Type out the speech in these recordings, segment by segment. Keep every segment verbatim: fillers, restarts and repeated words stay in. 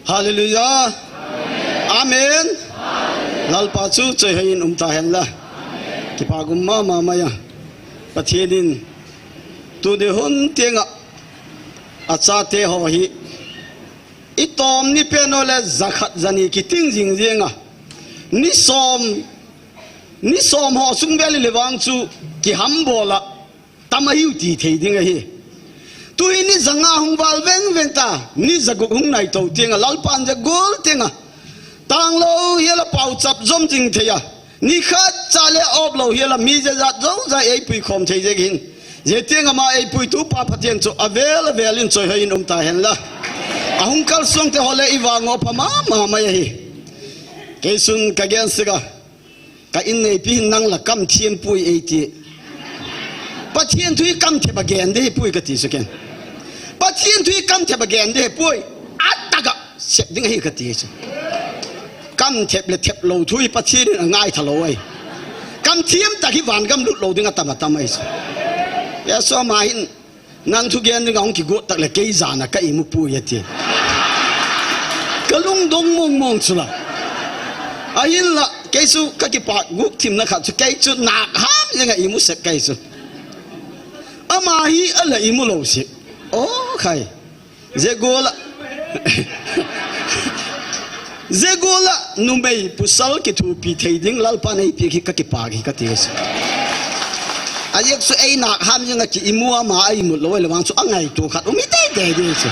Hallelujah. Amen. Lalpa chu choi hoi in um ta hen la. Kipa gum mama mai a. Pathen in tuni hun tiang a, achate ho hi i tom ni pen u le jakhat jani kiting jing jing a. Ni som, ni som ho sung bel le vang chu kiham bol a. Tam ahiu ti thei ding ahi. Tuhi ni janga hung val veng veng ta, ni jaguk hung nai to tiang a, Lalpan jagol tiang a. Tang lo hial a pau chap jom jing thei a. Ni khat cha le op lo hial a mi jejat jo ja eipui khom thei jek hin. Je tiang a ma eipui tu pa Pathen chu avel avel in choi hoi in um ta hen la. Ahung kal suang te ho le i vang o pha mama mai ahi. Kei sun ka gen sik a. Ka in neipi hin nang la kam thiam pui ei ti. Pathen thu hi kam thep a gen de hi pui ka ti su ken. Pathen thu hi kam thep a gen de hi pui. A tak a sep ding ahi ka ti su. Kam thep le thep lo thu hi Pathen in a ngai tha lo ai. Kam thiam tak hi van gam lut lo ding a tam a tam ai su. Ya so ma hin Nang thu gen ding a hung kigot tak le kei jan a ka imu pui ati. Ka lungdong mong mong chu la. Ahin la, kei chu ka kipa gup thim na khat chu kei chu nak ham jeng a imu sek kei chu. Ama hi a la imu lo si. O khai. Jegol a. Jegol a numei pasal kithupi thei ding Lalpan eipi hi ka kipa hi ka ti si. A jek chu ei nak ham jeng a ki imu ama a imut lo le vang chu a ngaito khat um i tei tei ding chu.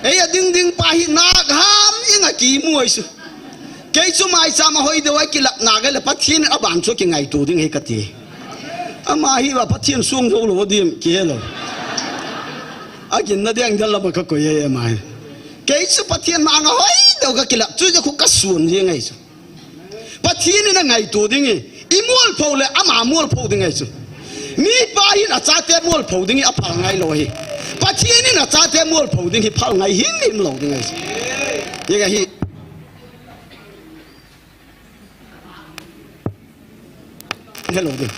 Ei a ding ding pa hi nak ham jeng a ki imu ai chu. Kei chu mai cham a hoi deu a kilap nak le Pathen a ban chu ki ngaito ding hi ka ti. Ama hi va Pathen sung zo lo dim ki he lo. A kin na deng dal la ba ka ko ye ye mai. Kei chu Pathen ma nga hoi deu ka kilap chu ja khu ka sun je ngai chu. Pathen in a ngaito ding i, i mualpho le ama mualpho ding ngai chu. Mi pa hin a chate mualpho ding i a phal ngai lo hi. Pathen in a chate mualpho ding hi phal ngai him him lo ding ngai chu. Ye ga hi. Hello ding.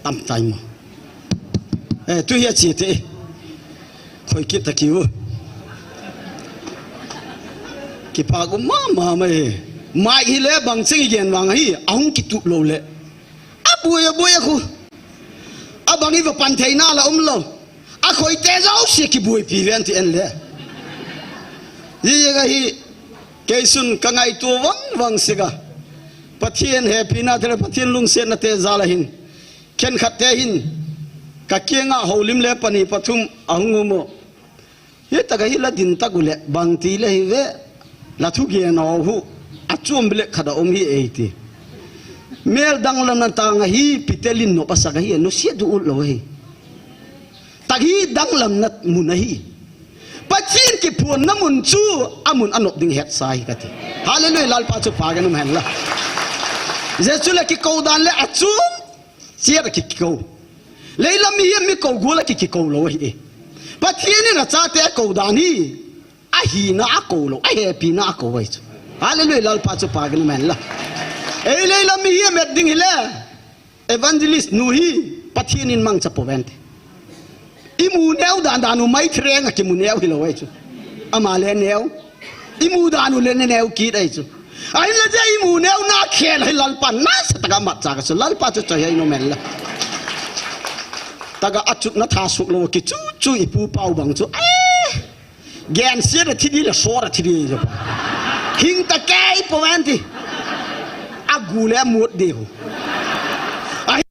Tam tai mo. Eh, tu hi a chi te. Khoi kit ta kiu. Kipa gum mama mai. Mai hi le bang cheng i gen vang hi, a hung kitup lo le. A bui, a bui a khu. A bang i va pan thei na la um lo. A khoi te jo si kibui pi ven ti en le. Ye ye ga hi, kei sun ka ngaito vang vang sik a. Pathen hepi na te le Pathen lungset na te jal a hin. Khen khat te hin. Ka kiang a holim le pani pathum a hung um o. Hi tak a hi la din tak u le bang ti le hi ve. La thu gen o hu. A chum le khat a um hi ei ti. Mel dang la na tang a hi pitelin no pa sak a hi no sia du ut lo hi. Tagi danglamna mun ahi. Pathen kiphuanna mun chu a mun a nop ding hetsa hi kati. Hallelujah, Lalpa chu pha ka nom hen la. Jesu le kikou dan le a chun, chia le kikou. Leilam mi hi mi kou gua le kikou lo ahi. Pathen in a chate a kou dan hi. A hina a kou lo, a hepina a kou ai chu. Hallelujah, Lalpa chu pha ka nom hen la. Ei leilam mi hi a met ding hi le. Evangelist nu hi Pathen in mangcha po ven te. I mu neo dan dan u mai threng a ki mu neo hi lo ai chu. Ama le neo. I mu dan u le ne neo kit ai chu. Ai le je i mu neo na khel hai Lalpa na sa taka mat cha ka chu Lalpa chu choi hai no men la. Taka a chut na tha suk lo ki chu chu i pu pau bang chu. Eh! Gen sia le thi di le so ra thi di jo. Hing ta kei po ven ti. A gu le mut di hu. A hi-,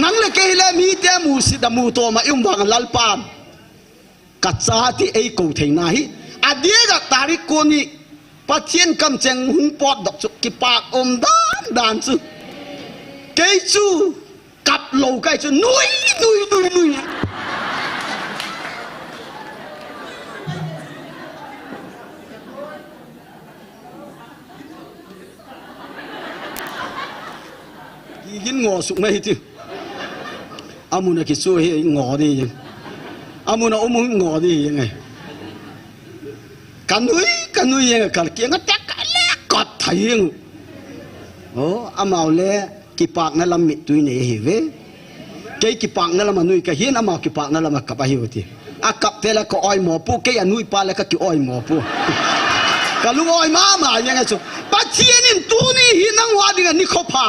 nang le kei le mi te mu si da mu to ma i um vang Lalpan. Ka cha ti ei ko thei na hi. A dia ga tarik ko ni Pathen kam cheng hung pot dok chu kipak um dan dan chu. Kei chu kap lo kai chu nui, nui, nui, nui. Hin ngo suk mai hiti. Amun a kisu hi ngo di. Amun a umu ngo di ngai. Kanui, kanui yang kal kiang a tek ka le kot thai yang. O, amau le kipakna lam mittui nei ahi ve. Kei kipakna lam a nui ka hin, amau kipakna lam a kap ahi u ti. A kap te le ka oimo pu, kei a nui pa le ka ki oimo pu. Ka lung oi mama yang a chu. Pathian in tuni hi nang wa ding a ni kho pha.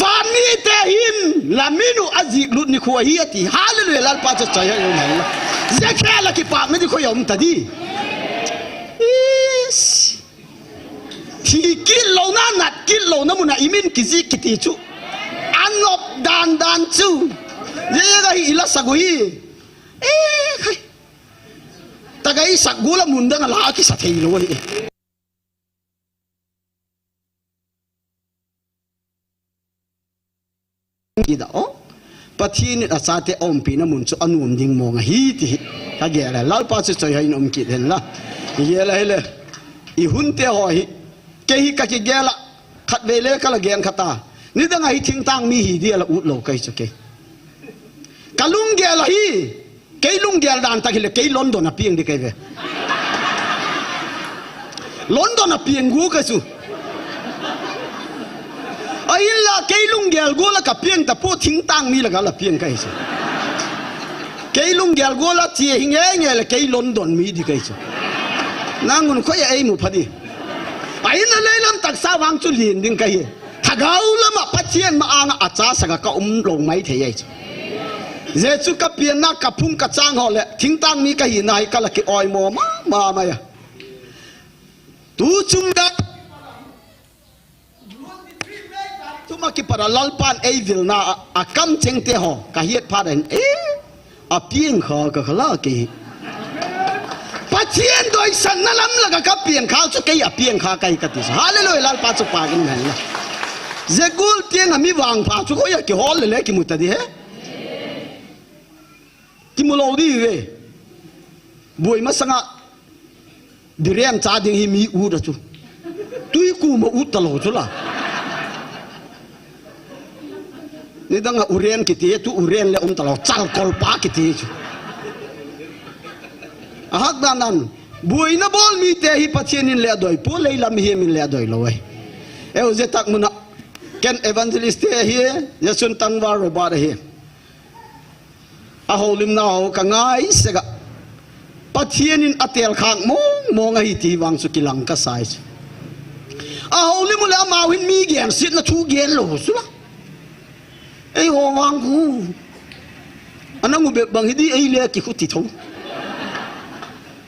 Van mite hin, la minu a jik lut ni khu ahi ati. Hallelujah, Lalpa chu choi hoi um hen la. Zekhia la kipakna di khu ya um ta di. Is. Thi kit lo na, nat kit lo na mun a i min kijik kiti chu. A nop dan dan chu. Ye ye ga hi i la sak u hi. Eh, khai. Ta ga i sak gu la mun dang a la kisa thei lo hi. Kida o. Pathian in a chate a umpina mun chu a nuam ding mong ahi ti hi. Ka gel a, Lalpa chu choi hoi in um kit hen la. I gel a hi le. I hun te ho hi. Kei hi ka ki gel a. Khat vei le ka la gen khat a. Nidang a hi thingtang mi hi di a la ut lo kai chu kei. Ka lung gel a hi. Kei lunggel dan tak hile, kei London a pieng di kei ve. London a pieng gu ka chu. Ahin la kei lunggel gu la ka pieng ta po thingtang mi la ka la pieng kai chu. Kei lunggel gu la chi hi nge nge le kei London mi di kai chu. Nang un khoi ei mu pha di. Ahin la leilam taksa vang chu lin ding ka hi. Thagau lama Pathian ma anga a cha sanga ka um lo mai thei ai chu. Jesu ka pianna ka phung ka chang ho le, thingtang mi ka hina hi ka la ki oimo ma, ma, ma ya. Tu chung da. Tuma kipara Lalpan ei vilna a, a kam cheng te ho, ka hiat pha den. Eh, a pieng kha ka khala ke. Pathian doisanna lam la ka, ka pieng kha chu kei a pieng kha kai ka ti. Hallelujah, Lalpa chu pa kin hen la. Jegul tiang a mi vang pha chu ko ya ki hol le le ki mu ta di he. Ki mu lo di ve. Buai masanga, Biren cha ding hi mi ut a chu. Tui ku ma ut ta lo chu la. Nidang a uren kiti, tu uren le um ta lo, chal kol pa kiti chu. A hak dan dan, buaina bol mi te hi Pathian in le a doi, pu leilam hi min le a doi lo ai. Eu je tak muna, ken evangelist te hi, Jason Tangwar Robert hi. A holimna ho ka ngai sega. Pathian in a tel khak mong mong ahi ti vang chu kilang ka sai chu. A holim u le amau hin mi gen sit na thu gen lo chu la. Ei ho vang khu. Ana ngu bep bang hi di ei le ki khu ti tho.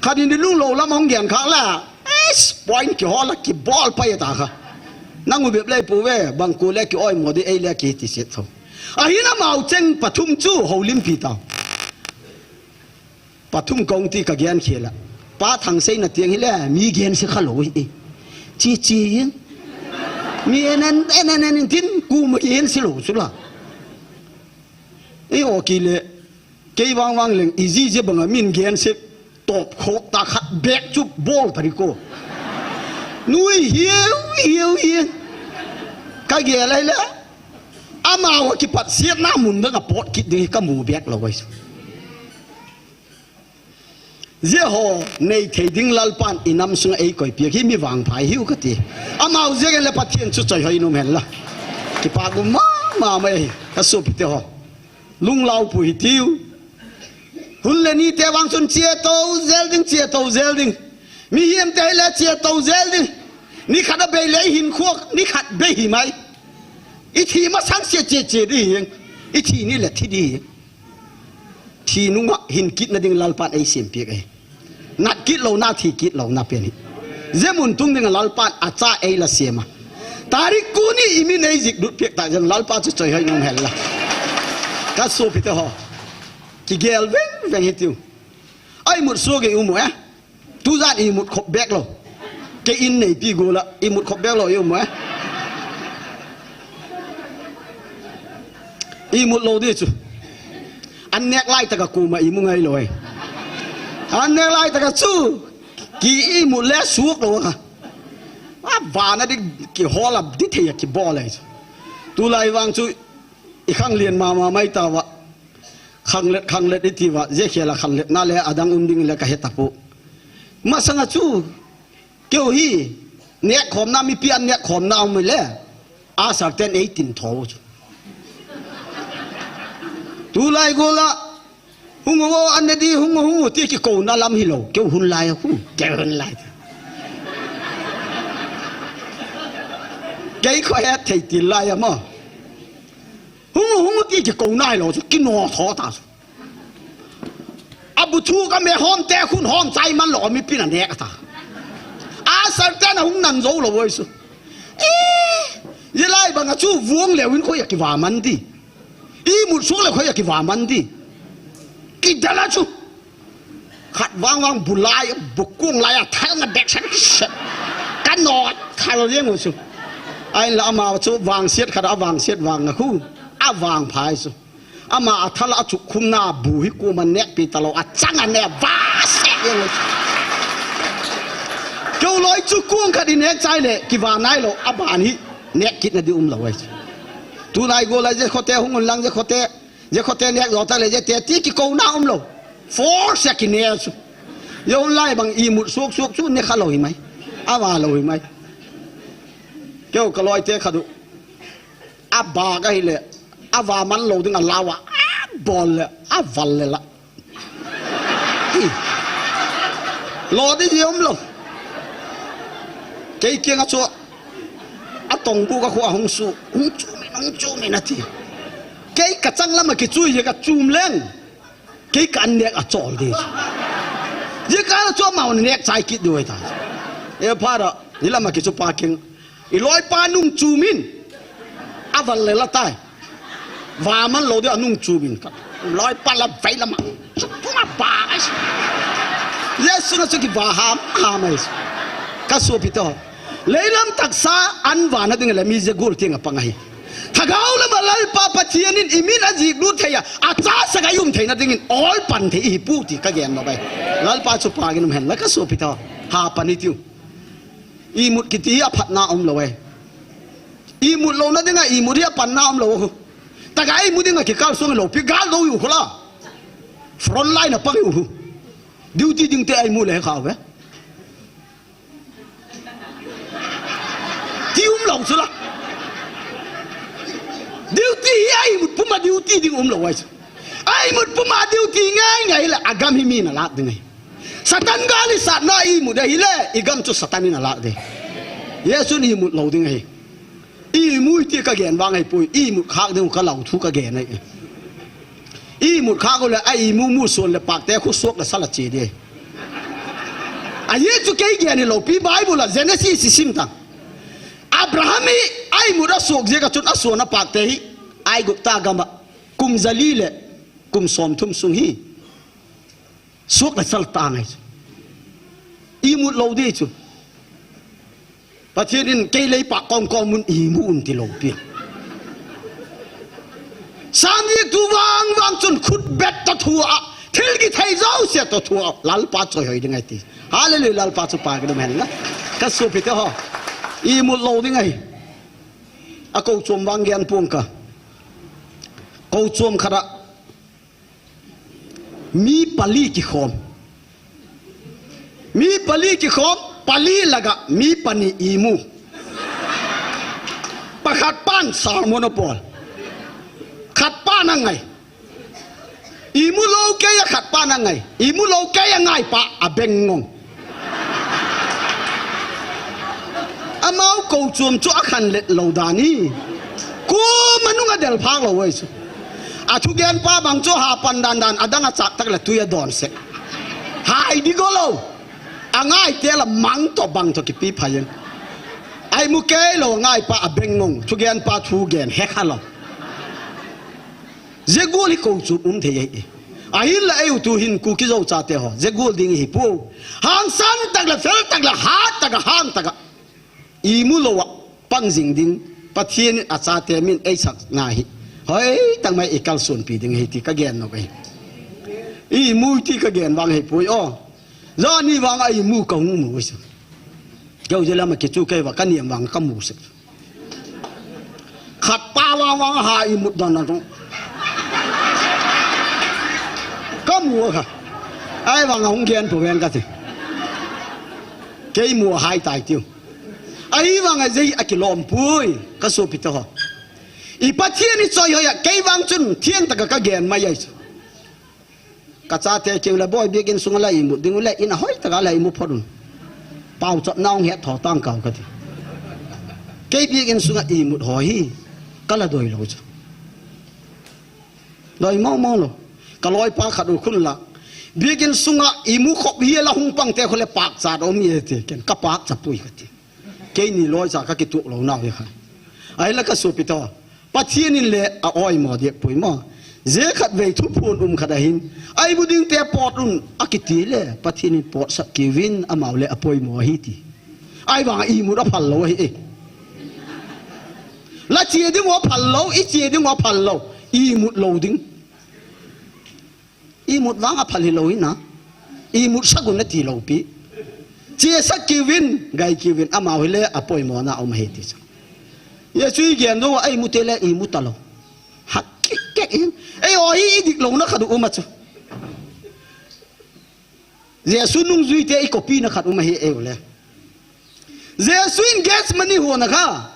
Khat in di lung lo lam hong gen khak la. Es point ki ho la ki bol pa ya ta kha. Na ngu bep le pu ve bang ku le ki oimo di ei le ki ti sit tho. Ahin amau cheng pathum chu holim pi tau. Pathum kong ti ka gen khel a. Pa Thangseina tiang hi le, mi gen se kha lo hi. Chi chi yin. Mi en en, en en, en en tin, ku ma gen se lo chu la. Ei o ki le, kei vang vang leng, i ji je bang a min gen se, top khok ta khat bek chu bol ta ri ko. Nui hiu, hiu, hiu. Ka gel lai le. Amau a kipat siatna mun dang a pot kit ding hi ka mu bek lo ai. Zia ho nei thei ding Lalpan i nam sunga ei koi piak hi mi vangpha hiu ka ti. Amau zia gen le Pathian chu choi hoi nom hen la. Kipa gu ma ma mai hi ka supi te ho. Lunglau pu hi tiu. Hun le ni te vang chun chia to zel ding, chia to zel ding. Mi hiam te le chia to zel ding. Ni khat a bei le hin khuak, ni khat bei hi mai. I thi masang sia chia chia di hi. I thi ni le thi di hi. Thi nunga hin kitna ding Lalpan ei sem piak ei. Nat kit lo na thi kit lo na pen hi. Zemun tung ding Lalpan a cha ei la sem a. Tarik kuni i min ei zik dut piak ta zen Lalpa chu choi hoi nom hel la. Ka supi te ho. Ki gel veng veng hi tiu. Ai mut suak ei um e. Tu jan i mut khop bek lo. Kei in nei pi gu la, i mut khop bek lo i um e. I mut lo di chu. An nek lai taka kuma i mu ngai lo e. An nek lai taka chu. Ki i mut le suak lo ka. A vana di ki hola di thei ki bol e chu. Tulai vang chu i khanglen mama mai tauva. Khanglet, khanglet i tiuva, zia khel a khanglet na le adang um ding le ka he tapoi. Masanga chu, keu hi, nekkhomna, mipi an nekkhomna um le, a sarten ei tin tho chu. Tulai gola, hung o, an ne di, hung o, hung o, ti kikouna lam hilou, keu hun lai, hu, keu hun lai. Kei kho he thei ti lai a mo. Hung u, hung u ti kikouna hilou chu, kino tho ta chu. A bu thu ka me hom te khun hom chai man lou, mipi na nek ta. A sar te na hung nan zo lou oi chu. Eh, ye lai banga chu vuang leu in khoi a kiva man di. I mut suk leu khoi a kiva man di. Kidala chu. Khat vang vang bu lai, bu kung lai a thal nga bek san, san. Ka no, thal riang u chu. Ahinla ama chu vang siat khat a vang siat vang nga khu. A vang phai chu. Ama a thal a chu khum na bu hi kuma nek pi ta lou a chang a ne va se riang u chu. Keu loi chu kung khat i nek chai le, kiva nai lou, a ban hi nek kit na di um lou ai chu. Tulai gola je khote hung un lang je khote. Je khote nek zo ta le je te ti kikouna um lou. Force a kine chu. Je hun lai bang i mut suk suk chu ne kha lou hi mai. A va lou hi mai. Keu ka loi te kha du. A ba ka hi le. A va man lou ding a la va. A bol le. A val le la. Hi. Lo di ji um lou. Kei kiang a chu. A tong bu ka khu a hung su. Hung chu min, hung chu min a ti. Kei ka chang lam a kichui hi ka chum leng. Kei ka an nek a chol di. Ye ka la chu amau nek chai kit di wai ta. E pha da, ni lam a kichu pa king. I loi pa nung chu min. A val le la tai. Va man lou di a nung chu min ka. Loi pa la vai la ma. Chu pu ma pa ai. Yesu na chu kiva ham, ham ai. Ka suapi to. Leilam taksa an vana ding le mi je gul tiang a pang ahi. Thagau lama Lalpa Pathian in i min a jik lut thei a, a cha sanga i um theina dingin ol pan thei i hi pu ti ka gen lou bai. Lalpa chu pangin um hen la ka suapi to. Ha pan i tiu. I mut kiti a phatna um lou e. I mut louna dinga i mut hi a panna um lou khu. Taka i mut dinga kikal sung lou pi gal lou u khu la. Front line a pang u khu. Duty ding te i mut le kha ve. Ti um lou chu la. Duty hi a i mut puma duty ding um lou ai chu. A i mut puma duty ngai ngai le a gam hi mi na lak ding ai. Satan gal i satna i mut ahi le i gam chu Satan in a lak ding. Yesu ni mut lou ding ahi. I mui ti ka gen vang ai pui, i mut khak ding ka lau thu ka gen ai. I mut khak le a i mu mu suan le pak te khu suak le sala chi di. A ye chu kei gen ni lou pi Bible a Genesis i sim ta. Abraham hi a i mut a suak je ka chun a suan a pak te hi Aigupta gam a kum zali le kum som thum sung hi. Suak le sal ta ngai chu. I mut lou di chu. Pathian in kei lei pa kong kong mun i mu un ti lou pi. Sam ni tu vang vang chun khut bet ta thu a. Thil ki thei zo sia ta thu a. Lalpa choi hoi ding ai ti. Hallelujah, Lalpa chu pa ki dum hen la. Ka suapi te ho. I mut lou ding ai. A ko chom vang gen puang ka. Ko chom khara. Mi pali kikhom. Mi pali kikhom, pali laga mi pani i mu. Pakhat pan sermon a pol. Khat pan a ngai. I mu lou kei a khat pan a ngai. I mu lou kei a ngai pa a beng ngong. Amau ko chuam chu a khan let lou dan hi. Kum a nung a del phak lou ai chu. A thugen pa bang chu ha pan dan dan a dang a chak tak le tui a don sek. Hai di go lou. A ngai te la mang to bang to kipi phai in. Ai mu kei lou ngai pa a beng ngong. Thugen pa thu gen he kha lou. Zegul hi ko chu um thei e. Ahin la eu tu hin Kuki Zo chate ho. Zegul ding hi pu. Hangsan tak le fel tak le hat tak a hang tak a. I mu lou a pang jing ding. Pathian in a chate min ei sak na hi. Hoi tang mai i kal sun pi ding hi ti ka gen no kai. I mu ti ka gen vang hi pui o. Zani vang a i mu ka hung mu sa. Keu je lama kichu kei va ka niam vang ka mu sa. Khat pa vang vang ha imut dan a chu. Ka mu a kha. Ahivang a hung gen po ven kati. Kei mu a hai tai tiu. Ahivang a jeh a kilom pui ka sopi te ho. I Pathen i choi hoi a kei vang chun thiang taka ka gen mai ai chu. Ka chate keu le, "Boi, biakin sunga la imut ding u le, in a hoi taka la imu phot un. Pau chap naung het tho tang kau," kati. Kei biakin sunga imut ho hi ka la doi lo chu. Doi mong mong lo. Ka loipa khat u khun la. Biakin sunga imu khop hi la hung pang te khu le pak chat om ye te ken ka pak cha pui kati. Keini loi cha ka kituak lo nau hi kha. Ahila ka sopi to. Pathen in le a oimo dek pui mo. Je khat vei thuphon um khat ahin. Ai bu ding te pot un a kiti le. Pathen in pot sak kiuvin amau le a poimo ahi ti. Ahivang a imut a phal lo ahi e. La che ding u a phal lo, i che ding u a phal lo. Imut lo ding. Imut vang a phal hi lo hi na. Imut sak un na ti lo pi. Che sak kiuvin, gai kiuvin, amau hi le a poimo na um ahi ti chu. Jesu i gen dong a imu te le imu ta lo. Hak kik kek in. Ei o hi i dik lo na khat u um a chu. Jesu nungjui te i copy na khat um ahi ei u le. Jesu in Gethsemane huan a kha.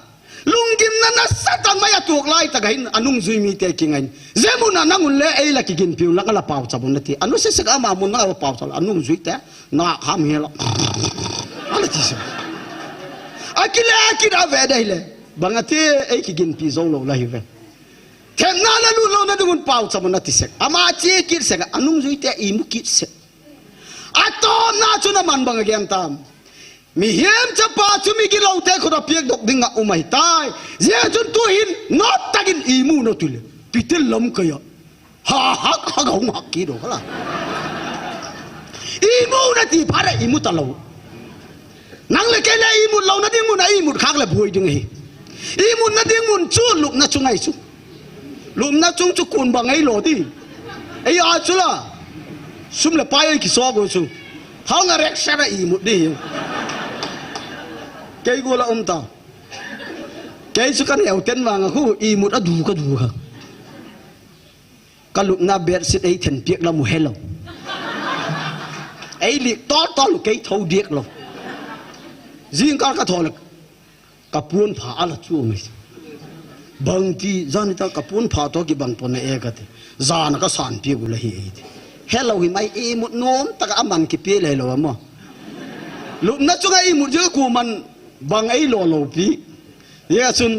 Lunggimna nasatah mai a tuak lai tak a hin a nungjui mite kingai in. Je mun a nang un le ei la kiginpi un lang a la pau cha bun na ti. A nu se sek ama mun na a pau cha la a nungjui te. Na kham hi la. A la ti se. A kile a kit a ve dei le. Bang a ti ei kiginpi zo lo la hi ve. Themna la lut lo na ding un pau cha bun na ti sek. Ama che kit sek a nungjui te imu kit sek. A tawpna chu na man bang a gen tam. Mihem chapa chu mi gilo te khut a piak dok ding a um ahi tai. Zia chun tu hin not takin imu no tu le. Pitil lam kaya. Ha hak hak hung hak ki do kala. Imu na ti phare imu ta lo. Nang le kei le imut lo na ding mun a imut khak le buai ding ahi. Imut na ding mun chu lupna chu ngai chu. Lupna chung chu kun bang ei lo di. Ei a chu la. Sum le pai ei kiso go chu. Hau nga rek sa ra imut di. Kei go la um ta. Kei chu kan eu ten vang a khu imut a du ka du kha. Ka lupna bedsheet ei then piak la mu he lo. Ei lik tol tol kei tho diak lo. Jingkal ka tho le ka puan pha a la chu mai. Bang ti zani ta ka puan pha to ki bang pon e ka ti. Zana ka san piak u la hi ei ti. He lo hi mai imut nom taka a man ki pi le lo mo. Lupna chunga imut je ku man bang ei lo lo pi. Ye chun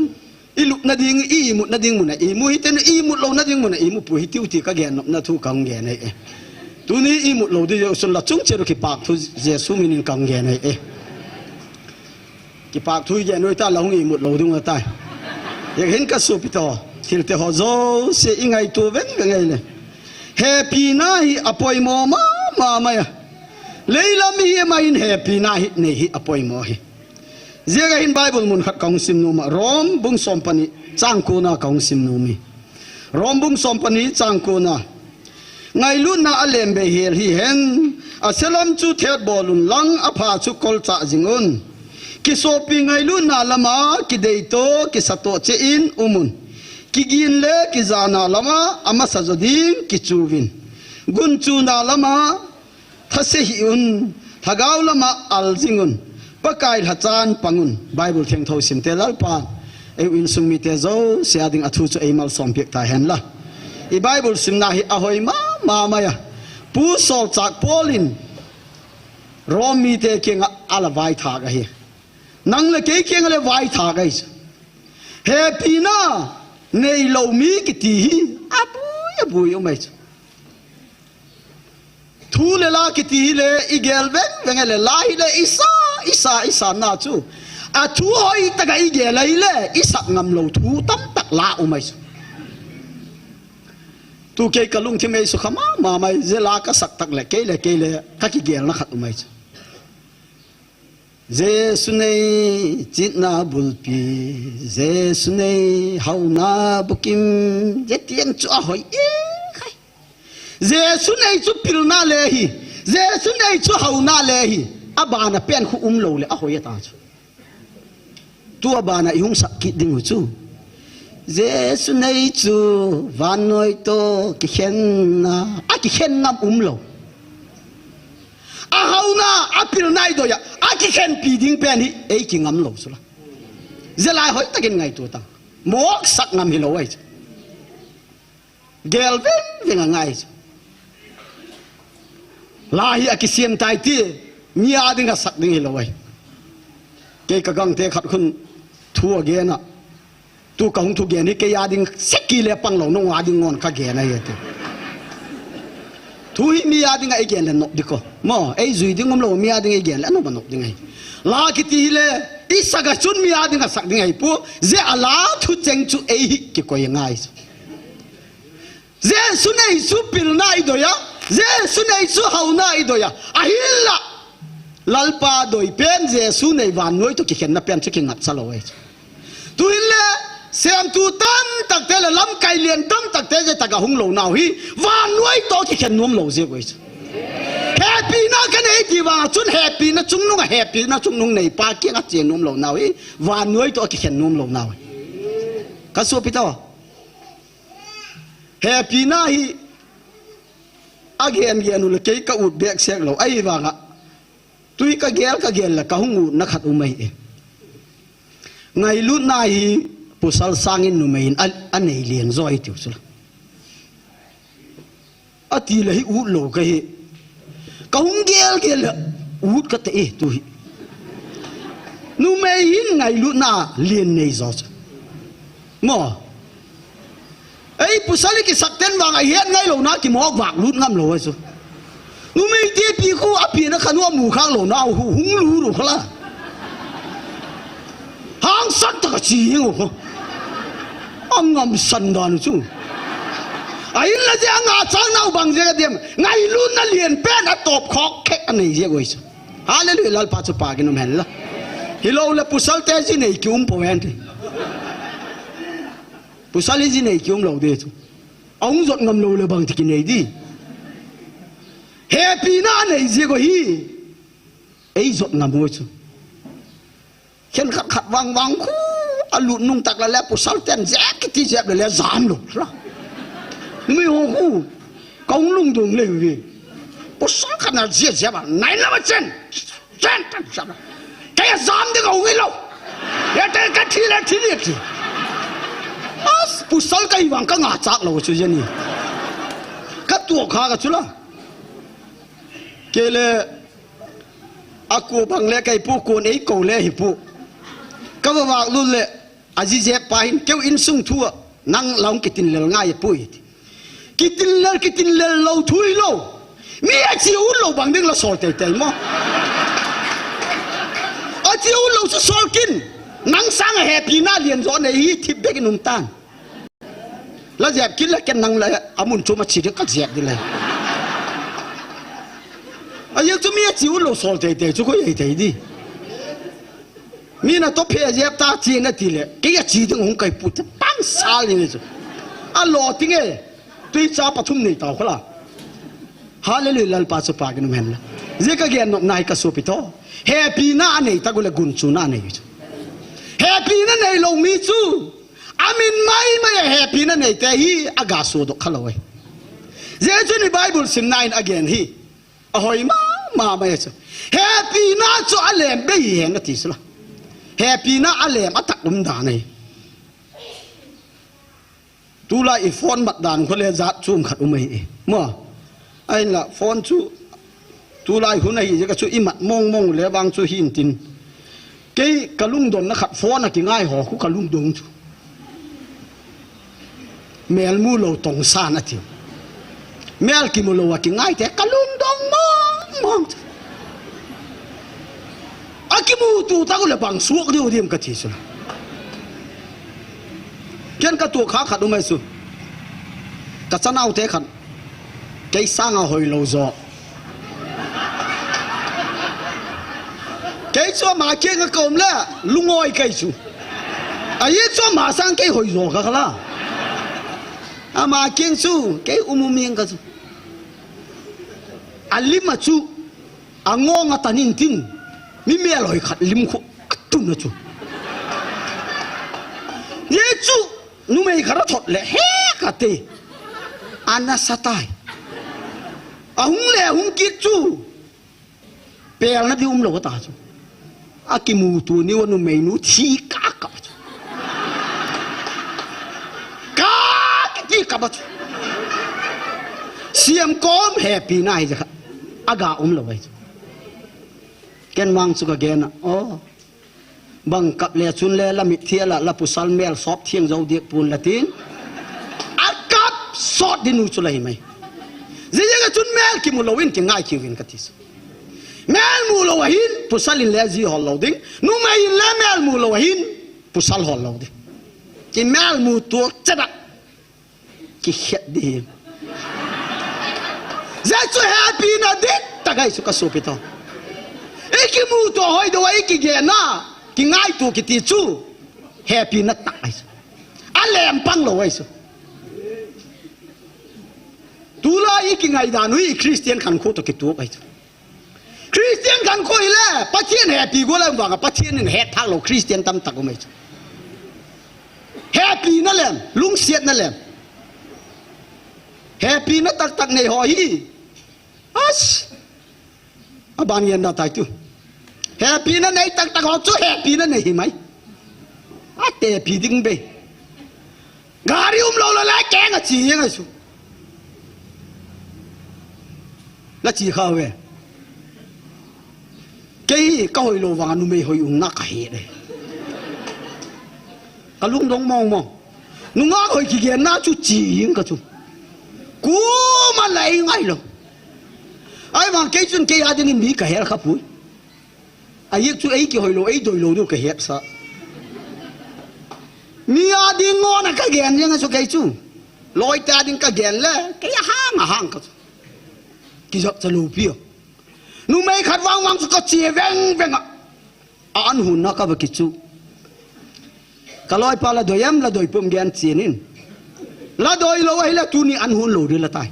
I lupna ding, i imutna ding mun a imu hite, i imut louna ding mun a imu poi hitiu ti ka gen nopna thu ka hung gen ahi e. Tuni i imut lou ding jeh chun la chung cheh u kipahthu Jesu min in ka hung gen ahi e. Kipahthu i gen u ta la hung imut lou ding u tai. Hijeh hin ka sopi te ho, thil te ho jouse i ngaito veng veng ahi le. Hepina hi a poimo mama mai a. Leilam hi ama hin hepina hi nei hi a poimo hi. Ziak ahin Bible mun khat ka hung sim nom a, Rom bung som pani chang kona ka hung sim nom e. Rom bung som pani chang kona. Ngailutna a lem bei hel hihen, a selam chu thet bol un lang, a pha chu kolchah jing un. Kisopi ngailutna lama kidei to, kisa to cheh in um un. Kigin le kijana lama a masa jo ding kichu vin. Gunchuna lama thase hih un, lhagao lama al jing un, Pakai lhacha in pang un. Bible thengtho sim te Lalpa, ei u insung mite jouse a ding a thu chu ei malsom piak ta hen la. I Bible simna hi a hoi mama mai a. Pu Solchak Paul in Rom mite kiang a a la vaithak ahi. Nang le kei kiang a le vaithak ahi chu. Hepina nei lou mi kiti hi a bui a bui um ahi chu. Thu le la kiti hi le i gel veng veng le la hi le i sa, i sa, i sa na chu. A thu hoi taka i gel ahi le i sak ngam lou thu tam tak la um ahi chu. Tu kei ka lungthim ei sukha mama mai, je la ka sak tak le kei le kei le ka kigel na khat um ahi chu. Jesu nei chitna bulpi, Jesu nei hauna bukim, je tiang chu a hoi e khai. Jesu nei chu pilna le hi, Jesu nei chu hauna le hi, a bana pen khu um lou le a hoi a ta chu. Tu a bana i hung sak kit ding u chu. Jesu nei chu vannoi toh kikhenna, a kikhen ngam umlou. A haona, a pilna i doi a, a kikhenpi ding pen hi ei kingam lou chu la. Jeh lai hoitakin ngaito tan. Moksak ngam hilou ahi chu. Gel vengveng a ngai chu. La hi a kisem tai ti, mi a ding a sak ding hilou ahi. Kei ka gangte khat khun thu a gen a. Tu ka hung thu gen hi kei a ding seki le panglou, nang a ding ngon ka gen ahi ti. Thu hi mi a ding a i gen le nop ding ko. Mo, ei jui ding umlou, mi a ding i gen le nop a nop ding ahi. La kiti hi le, i sak a chun mi a ding a sak ding ahi pu, jeh a la thucheng chu ei hi kikoi ngai chu. Jesu nei chu pilna i doi a, Jesu nei chu haona i doi a, ahinla Lalpa doi pen Jesu nei vannoi toh kikhenna pen chu kingatcha lou ahi. Tu hin le, semthu tamtak te le lamkai lian tamtak te jeh tak a hung lou nau hi, vannoi toh kikhen nom lou jeh ahi chu. Hepina ka nei ti vang a chun hepina chungnung a, hepina chungnung nei pa kiang a che nom lou nau hi, vannoi toh kikhen nom lou nau hi. Ka sopi te. Hepina hi a gen gen u le kei ka ut bek sek lou. Ahi vang a, tui ka gel ka gel le ka hung utna khat um ahi e. Ngailutna hi pasal sangin numei in a, a nei lian jo ahi tiu chu la. A ti le hi ut lou ka hi. Ka hung gel gel le ut ka te e tu hi. Numei hin ngailutna lian nei jo chu. Mo. Ei, pasal i kisak ten vang a het ngai lou na kimok vak lut ngam lou ahi chu. Numei te pi khu a pi na kha nu a mu khak lou na hu hung lu ru kha la. Hangsan ta ka chi hing u khu. A ngamsan dan u chu. Ahinla jeh a ngachang nau bang jeh a dem. Ngailutna lian pen a top khok khek a nei jeh ahi chu. Hallelujah, Lalpa chu pha kin um hen la. Hilou le pasal te ji nei ki um po hen ti. Pasal hi ji nei ki um lou de chu. A hung jot ngam lou le bang ti ki nei di. Hepina a nei jeh ahi. Ei jot ngam u chu. Khenkhat khat vang vang khu a lut nung tak la le pasal ten jep kiti jep le le jam lou la. Mi ho khu ka hung lungdong le ve. Pasal khat na jep jep a nai la ma chen. Chen tan jep la. Ka ya jam ding a hung hilou. Ya te ka thi le thi le thi. As pasal ka hi vang ka ngachak lou chu jeni. Ka tuak kha ka chu la. Kei le A ku bang le kei pu kun ei ko le hi pu. Ka va vak lut le a ji jep pa hin keu insung thu a nang la hung kitin lel ngai pu i ti. Kitin lel, kitin lel lou thu hilou. Mi a chi ut lou bang ding la sol tei tei mo. A chi ut lou chu sol kin. Nang sang a hepina lian jo nei hi thip bek in um tan. La jep kit le ken nang le a mun chu ma chi ding ka jep di le. A jeng chu mi a chi ut lou sol tei tei chu ko ei tei di. Mi na to phe jep ta chi na ti le. Kei a chi ding hung kai pu te pang sal ni chu. A lo ti nge. Tui cha pathum nei tau khala. Hallelujah, Lalpa chu pha kin um hen la. Jeh ka gen nop na hi ka sopi to. Hepina a nei ta gu le gunchuna a nei chu. Hepina nei lou mi chu. A min mai mai a hepina nei te hi a ga so dok kha lou e. Jeh chu ni Bible sim na in a gen hi. A hoi ma, ma mai chu. Hepina chu a lem be hi hen a ti chu la. Hepina a lem a tak um dan e. Tulai i phone mat dan kho le jat chum khat um ahi e. Mo. Ahin la phone chu tulai hun ahi jeh a chu i mat mong mong le vang chu hin tin. Kei ka lungdon na khat phone a kingai ho khu ka lungdon chu. Mel mu lou tong san a ti. Mel kimu lou a kingai te ka lungdon mong mong chu. A kimuto ta u le bang suak diu diam ka ti chu. Ken ka tuak kha khat um ahi chu. Ka chanau te khat. Kei sang a hoi lou jo. Kei chu ama kiang a ka um le, lungoi kei chu. Ahi chu ama sang kei hoi jo ka khala. Ama kiang chu, kei um um ing ka chu. A lim a chu, a ngong a tan in tin, mi melhoi khat lim khu a tun a chu. Ye chu, Numei khat athot le, he kati. Ana sa tai. Ahung le hung kit chu. Pelna di umlou ta chu. Akimuto niu a numeinu thi kakap chu. Ka kiti kap chu. Siam kom hepina hi ja kha. Aga umlou ai chu. Ken vang chu kagen a. Oh. Bang kap le chun le la mitthi a la, la pasal mel sop theng jou ding pon la tin. Akap sot ding nu chu la hi mai. Jeh jeh a chun mel kimu lou in kingai kiu vin kati chu. Mel mu lou ahin, pasal in le ji hol lou ding. Numei in le mel mu lou ahin, pasal hol lou ding. Kimel mu tuak chada. Kikhet ding. Jeh chu hepina ding tah ahi chu ka sopi to. Ikimuto hoi dou a ikigen a, kingaito kiti chu. Hepina tah ahi chu. Alem pang lou ahi chu. Tulai ikingai dan u hi Christian khankho to kitup ahi chu. Christian khankho hile, Pathen hepi go le vang a, Pathen in hetphah lou Christian tamtah um ahi chu. Hepina lem, lungsetna lem. Hepina taktak nei ho hi. As. Aban ngen na tai tu. Hepina nei taktak ho chu hepina nei hi mai. Atepi ding bei. Gari umlou le le keng a chi jeng ahi chu. La chi kha ve. Kei hi ka hoilou vang a numei hoi umna ka he le. Ka lungdong mong mong. Nungah hoi kigen na chu chi jeng ka chu. Kuma lei ngailou. Ahivang kei chun kei a ding in mi ka hel kha pui. Ajeh chu ei kihoi lou, ei doi lou diu ka hetsah. Mi a ding ngona ka gen jeng a chu kei chu. Loi ta ding ka gen le, kei ahang ahang ka chu. Kijap cha lou pi a. Numei khat vang vang chu ka che veng veng a. A an hun na ka va kichu. Ka loipa la doi em, la doi pum gen chen in. La doi lou ahile tuni an hun lou ding la tai.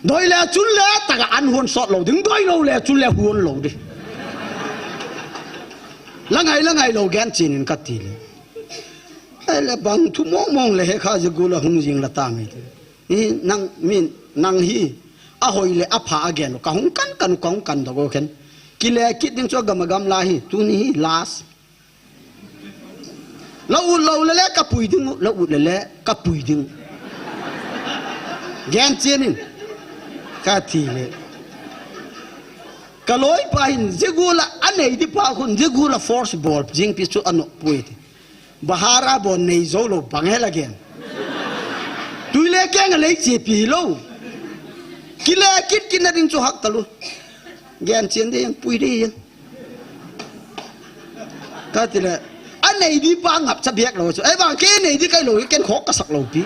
Doi le chun le taka an hun sot lou ding, doi lou le chun le hun lou ding. La ngai, la ngai lou gen chen in ka ti le. Ahile bang thu mong mong le he kha jeh gol a hung jing la ta ngai ti. Hi nang min, nang hi, ahoi le apha a gen lou. Ka hung kan kan, ka hung kan dou go khen. Kile kit ding chu gam a gam la hi, tuni hi last. La ut lou le le ka pui ding u, la ut le le ka pui ding u. Gen chen in. Ka ti le. Ka loipa hin, jeh gol a, anei di pa khun, jeh gol a force bol jing pi chu ano pui ti. Bahar a bon nei jou lou bang hel a gen. Tui le keng a lei chepi lou. Kile kit kit na ding chu hak talou. Gen chen ding, pui ding. Ka ti le, anei di pa ngap cha biak lou chu. Ahivang kei nei di kai lou, ken khok ka sak lou pi.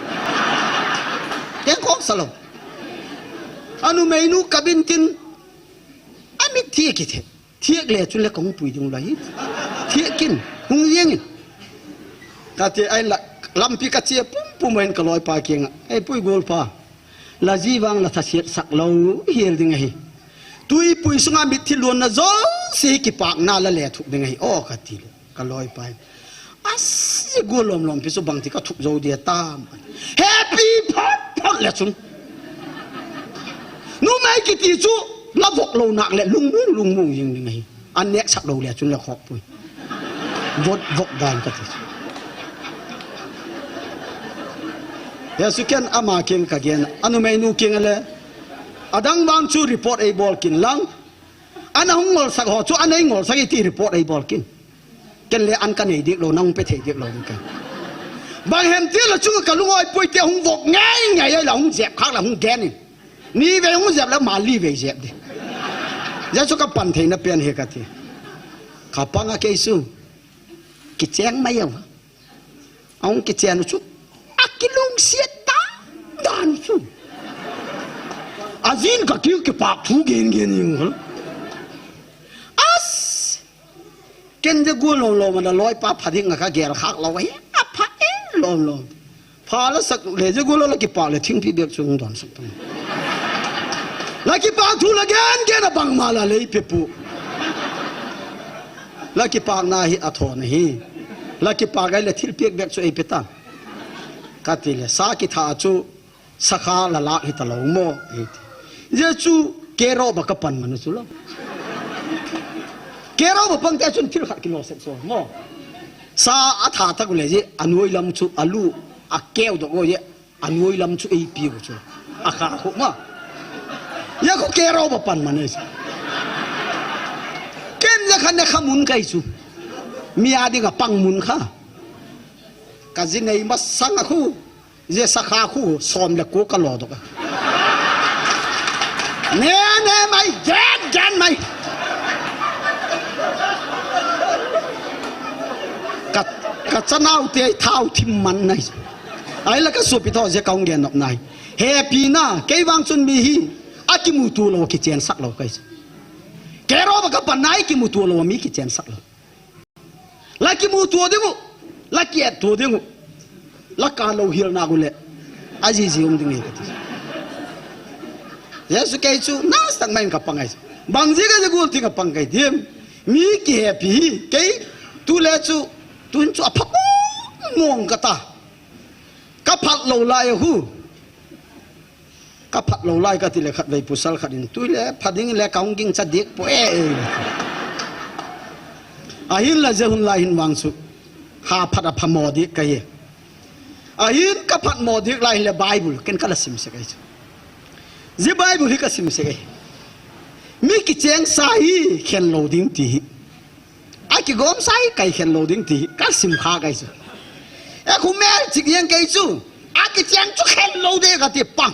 Ken khok sa lou. Anumeinu ka bin tin, amit thi kit he. Thiak le chun le ka hung pui ding u la hi. Thiak kin, hung jeng in. Ka ti ai la, lampi ka che pum pum in ka loipa kiang a. Ei pui gol pa. La ji vang la thasiat sak lou hel ding ahi. Tui pui sunga mitthi lonna jouse kipakna la le thuk ding ahi. O ka ti le. Ka loipa in. Asi gol lom lom pi chu bang ti ka thup jou dia tam. Happy phot phot le chun. Numei kiti chu la vok lou nak le lungmong lungmong jing ding ahi. An nek sak lou le chun la khok pui. Vot vok dan ka ti chu. He su ken ama kiang ka gen. Anumeinu kiang le. Adang vang chu report ei bol kin lang. Ana hung ngol sak ho chu, ana ei ngol sak e ti report ei bol kin. Ken le an ka nei dik lou, nang pe thei dik lou ken. Bang hem ti la chu ka lung oi pui te hung vok ngai ngai la hung jep khak la hung gen in. Ni vei hung jep la ma li vei jep di. Ja chu ka pan thei na pen he ka ti. Ka pang a kei su. Kicheng mai yau. Ahung kichen u chu. Akilungset ta. Dan u chu. Ajin ka kiu kipak thu gen gen jing hol. As. Ken jeh gol lom lom a la loipa pha ding a ka gel khak lou hi. Apha e lom lom. Pha la sak le jeh gol la kipak le thingpi bek chu hung don sak ta. La kipak thu la gen gen a bangma la lei pe pu. La kipakna hi a thon ahi. La kipa gai le thil piak bek chu ei pe tan. Ka ti le, sa kitha chu sakha la lak hi ta lo mo, ei ti. Jesu kero ba ka pan man chu lo. Kero ba pang te chun thil khat kilo set so mo. Sa a tha tak le je, a nuai lam chu a lu, a keu dok o je, a nuai lam chu ei pi u chu. A kha khu ma. Ya khu kero ba pan man ei chu. Ken le khan ne kha mun kai chu. Mi a ding a pang mun kha. Ka ji nei ma sang a khu. Je sakha khu som le ko ka lo dok a. Ne, ne mai, gen, gen mai. Ka, ka chanau te thau thim man nai. Ai la ka supi tho je ka hung gen nop nai. Happy na, kei vang chun mi hi, a kimu tu lo kichen sak lo kai. Kero ba ka pan nai kimu tu lo mi kichen sak lo. La kimu tua ding u, la kiet tua ding u, la ka lo hil na gu le, a ji ji um ding e ka ti. Jesu kei chu, na sang mai ka pangai. Bang ji ka ji gul ti ka pangai dim. Mi ki happy hi, kei, tu le chu, tun chu a pha mong mong ka ta. Ka phat lo lai hu. Ka phat lo lai ka ti le khat vei pasal khat in tui le phat ding le ka hung ging cha dik po e. Ahin la je hun lai hin vang chu. Ha phat a pha mo dik ka hi. Ahin ka phat mo dik lai le Bible ken ka la sim se ka hi. Ji Bible hi ka sim se ka hi. Mi kicheng sa hi khen lo ding ti hi. A kigom sa hi kai khen lo ding ti hi. Ka sim kha kai chu. E khu mel chik yang kai chu. A kicheng chu khen lo de ka ti pang.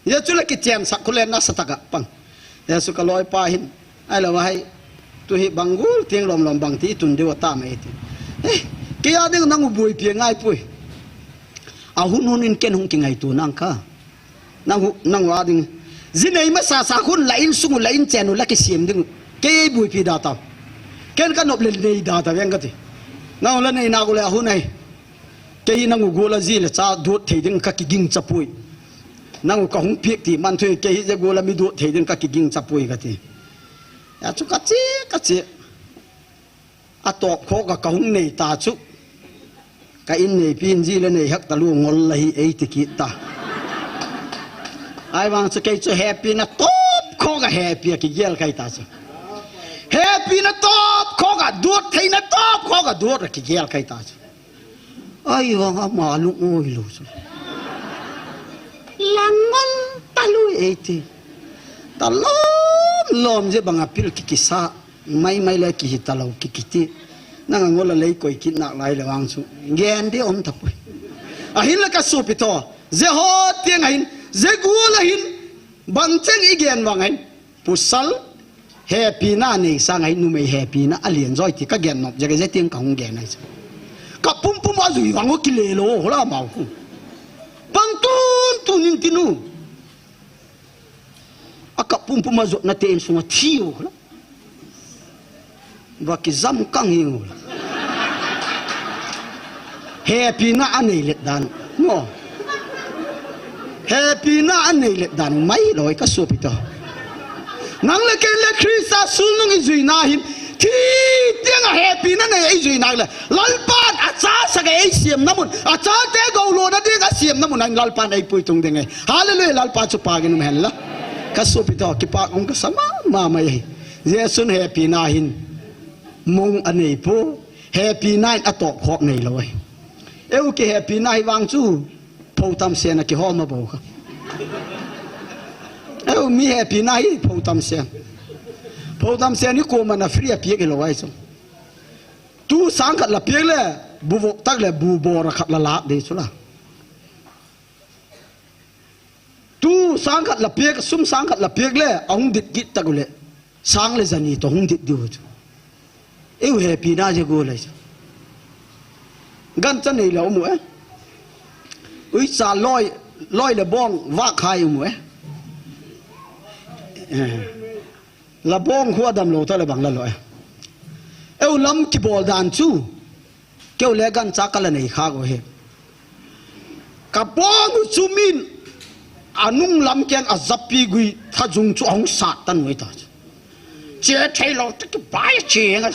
Jesu le kichen sak khu le na sa ta ka pang. Jesu ka loi pa hin. Ai lo hai. Tu hi bang gul ting lom lom bang ti tun de wa ta mai ti. Eh, ke ya ding nang u bui pi ngai pui. A hun hun in ken hung ki ngai tu nang ka. Nang u, nang u a ding. Ji nei ma sa sa hun la in sung u la in chen u la ki sim ding u. Ke bui pi da ta. Ken ka nop le nei da ta veng ka ti. Nang u la nei na u le a hun ai. Kei nang u gol a ji le cha dot thei ding ka kiging chapui. Nang u ka hung piak ti man thui kei hi je gol a mi dot thei ding ka kiging chapui ka ti. Ya chu ka chi, ka chi. A top kho ka ka hung nei ta chu. Ka in nei pin ji le nei hak ta lu ngol la hi ei ti ki ta. Ai vang chu kei chu happy na top kho ka happy a kigel kai ta chu. Happy na top kho ka dot thei na top kho ka dot a kigel kai ta chu. Ai vang ama lung oi lo chu. Langol ta lu ei ti. Ta lom lom je bang a pil ki kisa. Mai mai le ki hi ta lo ki ki ti. Nang a ngol a lei koi ki nak lai le vang chu. Gen de om ta pui. Ahin la ka supi tho. Je ho tiang ahin. Je gul ahin. Bang cheng i gen vang ahin. Pasal happy na nei sang ahi numei happy na a lian joi ti ka gen nop jeh a je ting ka hung gen ahi. Ka pum pum a jui vang u ki le lo ho la mau khu. Pang tun tun in ti nu. A ka pum pum a jot na te in sunga thi u ho la. Va ki jam kang hi u. Happy na a nei let dan. Mo. Happy na a nei let dan. Mai loi ka supi to. Nang le kei le Krista sulnung i jui na hin. Thi tiang a happy na nei i jui na le. Lalpan a cha sa ka ei siam na mun. A cha te go lo na ding a siam na mun. An Lalpan ei pui tung ding e. Hallelujah. Lalpa chu pa gin um hen la. Ka supi to. Ki pa ung ka sama ma mai. Jesun happy na hin. Mong a nei po. Happy na in a top khok nei lo ai. Eu ki happy na hi vang chu. Pho tam sen a ki hom a bo kha. Eu mi happy na hi pho tam sen. Pho tam sen hi ko man a free a piak lo ai chu. Tu sang khat la piak le. Bu vok tak le bu bor a khat la lak de chu la. Tu sang khat la piak, sum sang khat la piak le, a hung dit git tak u le. Sang le jani to hung dit diu chu. Eu happy na je go lai chu. Gan cha nei la um u e. Ui cha loi, loi le bong, va khai um u e. Eh. La bong khu a dam lo ta le bang la lo e. Eu lam ki bol dan chu. Keu le gan cha ka la nei kha go he. Ka pon u chu min a nung lam keng a japi gui tha jung chu a hung sat tan noi ta. Che thei lo ta ki bai che nga.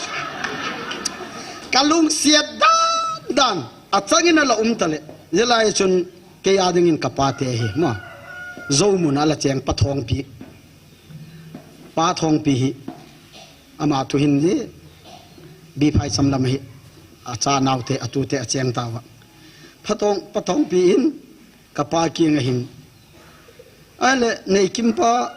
Kalungsiat dan dan. Achangin ala um tale. Jelai chun kei a dingin kapa te hi ma. Zo mun ala cheng Pathongpi. Pathongpi hi. Ama thu hin ji. Biphai samlam hi. Acha naute, atute acheng tawa. Pathong, Pathongpi in kapa kiang ahin. Ahile, Neikimpa,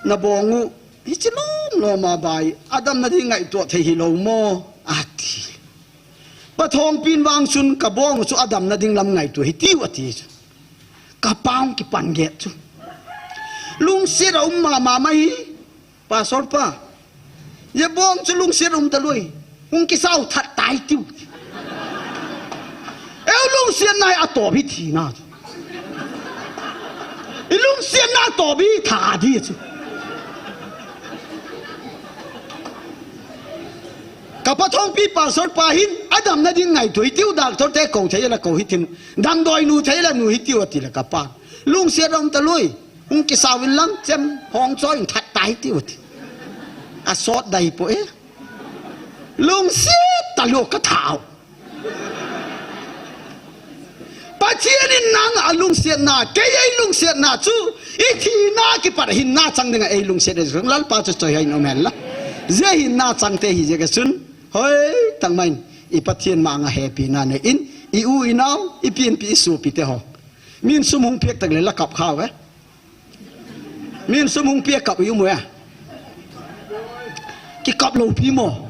nabong u, hichi lom lom a bai, adamna ding ngaito thei hilou mo, ati. Pathongpin vang chun kabong u chu adamna ding lam ngaito hitiu ati chu. Kapa hung kipan get chu. Lungsiat a um mama mai hi. Pastor pa, ye bong chu lungsiat um talui. Hung kisau that tai tiu. Eu lungsiat nai a tobi thina chu. I lungsiat na tobi tha di chu. Ka Pathongpi pastor pa hin, adamna ding ngaito hitiu, doctor te kou thei la kou hitiu. Damdoinu thei la nu hitiu ati la kapa. Lungsiat um talui. Hung kisau vin lang chem hong choi in that tai tiu ti. Asot dai po e. Lungsiat talu ka thau. Pathian in nang a lungsiat na, kei ei lungsiat na chu, i thina kipat hin na chang ding a ei lungsiat e, Lalpa chu choi hoi nom hen la. Je hin na chang te hi je ka chun, hoi tang main, i Pathian ma nga happy na ne in, i u i nau, i pianpi i supi te ho. Min sum hung piak tak le la kap khau e. Min sum hung piak kap i um e. Ki kap lo pi mo.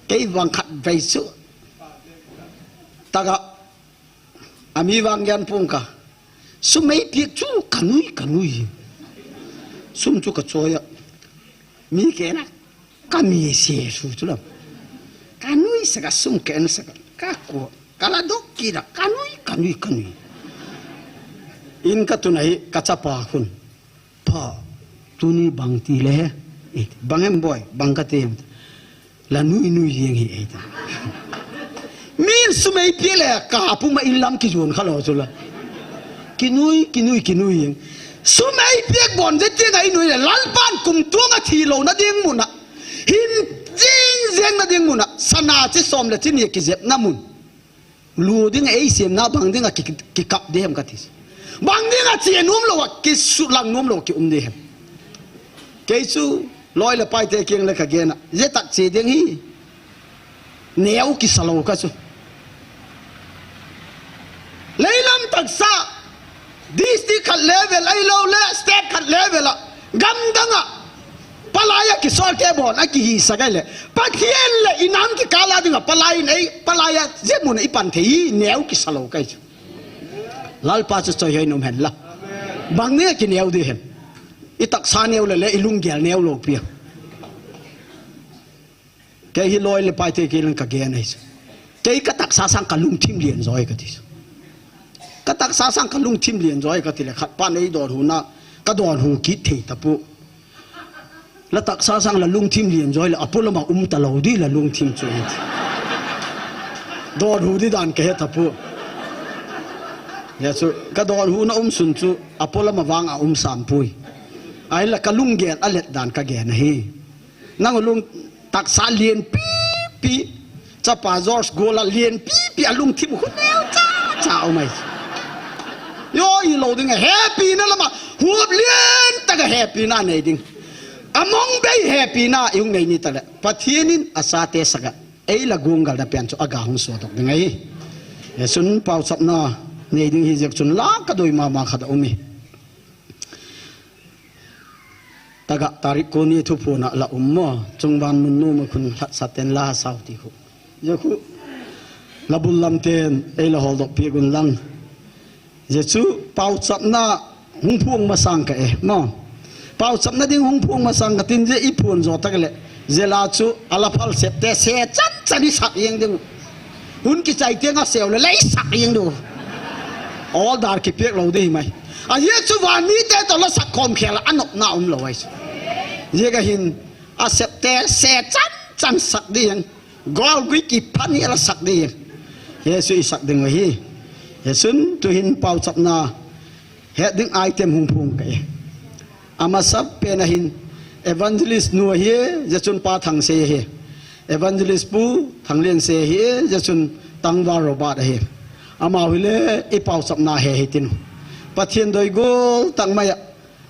Kei vang khat vei chu. Taga. Ami vang yan pung ka. Sum ei piak chu kanui, kanui. Sum chu ka choi a. Mi ke na. Ka mi se su chu lam. Kanui saka sum ken saka. Ka ko. Kala dok kira. Kanui, kanui, kanui. In ka tun ahi ka chapa khun. Pa, tuni bang ti le he. Bang em boy, bang ka ti em. La nui nui jeng hi ei ta. Min sum ei piak le ka puma in lam ki jon kha lo chu la. Ki nui, ki nui, ki nui jeng. Sum ei piak bon je ti ngai nui le Lalpan kum tuang a thi lo na ding muna. Hin jing jeng na ding muna. Sana chi som le chi ni ki jep na mun. Lu ding a ei sem na bang ding a ki, ki kap de hem ka ti. Bang ding a chi nom lo a ki su lang nom lo ki um de hem. Kei chu loi le pai te kiang le ka gen a. Je tak chi ding hi. Neu ki sa lo ka chu. Leilam taksa. District khat level ahilou le state khat level a. Gam dang a. Palai a kisol te bon a ki hi sa gai le. Pathian le i nam ki kala ding a palai in ei, palai a je mun a i pan thei hi neu ki sa lo kai chu. Lalpa chu choi hoi nom hen la. Bang ne ki neu de hen. I taksa neu le le i lunggel neu lo pia. Kei hi loi le pai te kei lang ka gen ahi chu. Kei ka taksa sang ka lungthim lian joi ka ti chu. Ka taksa sang ka lungthim lian joi ka ti le khat pa nei don hu na ka don hu kit thei ta pu. La taksa sang la lungthim lian joi le a pu lama um ta lo di la lungthim chu. Don hu di dan ka he ta pu. Ya chu ka don hu na um sun chu a pu lama vang a um sam pui. Ai la ka lunggel a let dan ka gen ahi. Nang lung taksa lian pipi. Chapa George gola lian pipi a lungthim khu neu cha cha um ai. Yo i lo ding a happy na lama hup lian taka happy na nei ding. Among bei happy na i hung nei ni ta le. Pathian in a sa te saka. Ei la gung gal da pian chu a ga hung so tok ding ai. Ye sun pau chap na nei ding hi jek chun la ka doi mama khat a um i. Taga tarik kuni thuphuna la um mo, chungban mun nu ma khun lhat sa ten la sau ti khu. Ye khu, la bul lam ten, ei la hol dok pi gun lang. Ye chu, pau chap na hung phung ma sang ka e, mo. Pau chap na ding hung phung ma sang ka tin ye i phun zo tak le. Ye la chu, a la phal sep te se chan chan i sak yeng ding. Hun kichai tiang a seo le lei sak ing du. Order kipiak lo ding mai. A ye chu van mi te to la sak khom khel a nop na um lo ai chu. Ye ka hin a sep te se chan chan sak ding. Gol gui ki phan hi la sak ding. Ye chu i sak ding hi. Ye chun tu hin pau chap na. He ding item hung phung ka e. Amasa pen a hin evangelist nu hi, ye chun pa thang se hi. Evangelist Pu Thanglianse hi, jeh chun Tangval Robert ahi. Amau hile i pauchapna he hitin u. Pathen doigol tangmai a.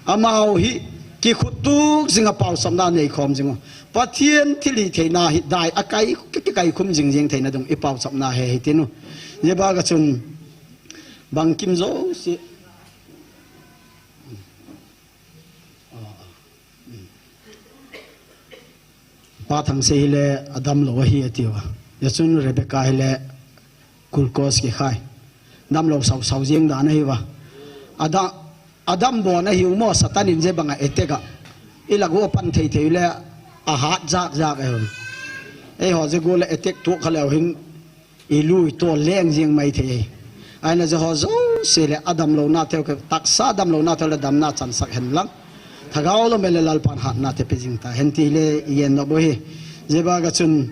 Amau hi kikhut tuk jing a pauchapna neikhom jing u. Pathen thilhitheina hi dai a kai, ki, kikaikhum jingjing theina ding i pauchapna he hitin u. Jeh banga chun bangkim jouse. Pa Thangsei hile adamlou ahi atiuva. Jeh chun Rebecca hile glucose kikhai. Damlou sausau jeng dan ahiuva. Ada, adambon ahiu mo, Satan in jeh banga attack a. Ilak uva pan thei thei le ahat jak jak ahiu. Eiho jeh gol le attack tuak kha leu hin i lui to leng jeng mai thei. Ahinla jeh ho jouse le adamlouna teu ke, taksa damlouna teu le damna chansak hen lang. Thagau lom le Lalpan hatna te pe jing ta hen ti le i en nop u hi. Jeh banga chun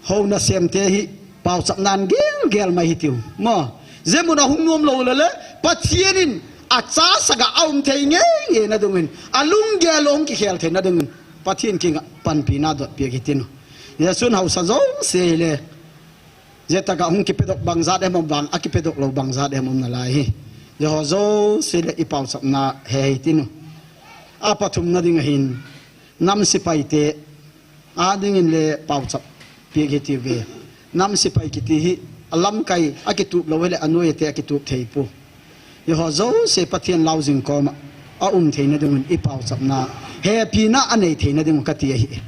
houna semte hi pauchapnan gel gel mai hitiu. Mo, jeh mun a hung nom lou le le, Pathen in achasaka aum thei ngei ngei na dingin, alunggel u hung kikhel theina dingin, Pathen kinga panpina dotpeh hitin u. Jeh chun haosa jouse hile, jeh taka hung kipedok bang jat em um vang, akipedok lou bang jat em um nalai hi. Jeh ho jouse le i pauchapna he hitin u. Apathumna ding ahin, nam sipaite adingin le pauchap peh hitiuve. Nam sipai kiti hi alamkai akitup lou hile anoi ate akitup thei poi. Jeh ho jouse Pathen lau jing koma aum theina dingin i pauchapna, hepina anei theina ding u kati ahi.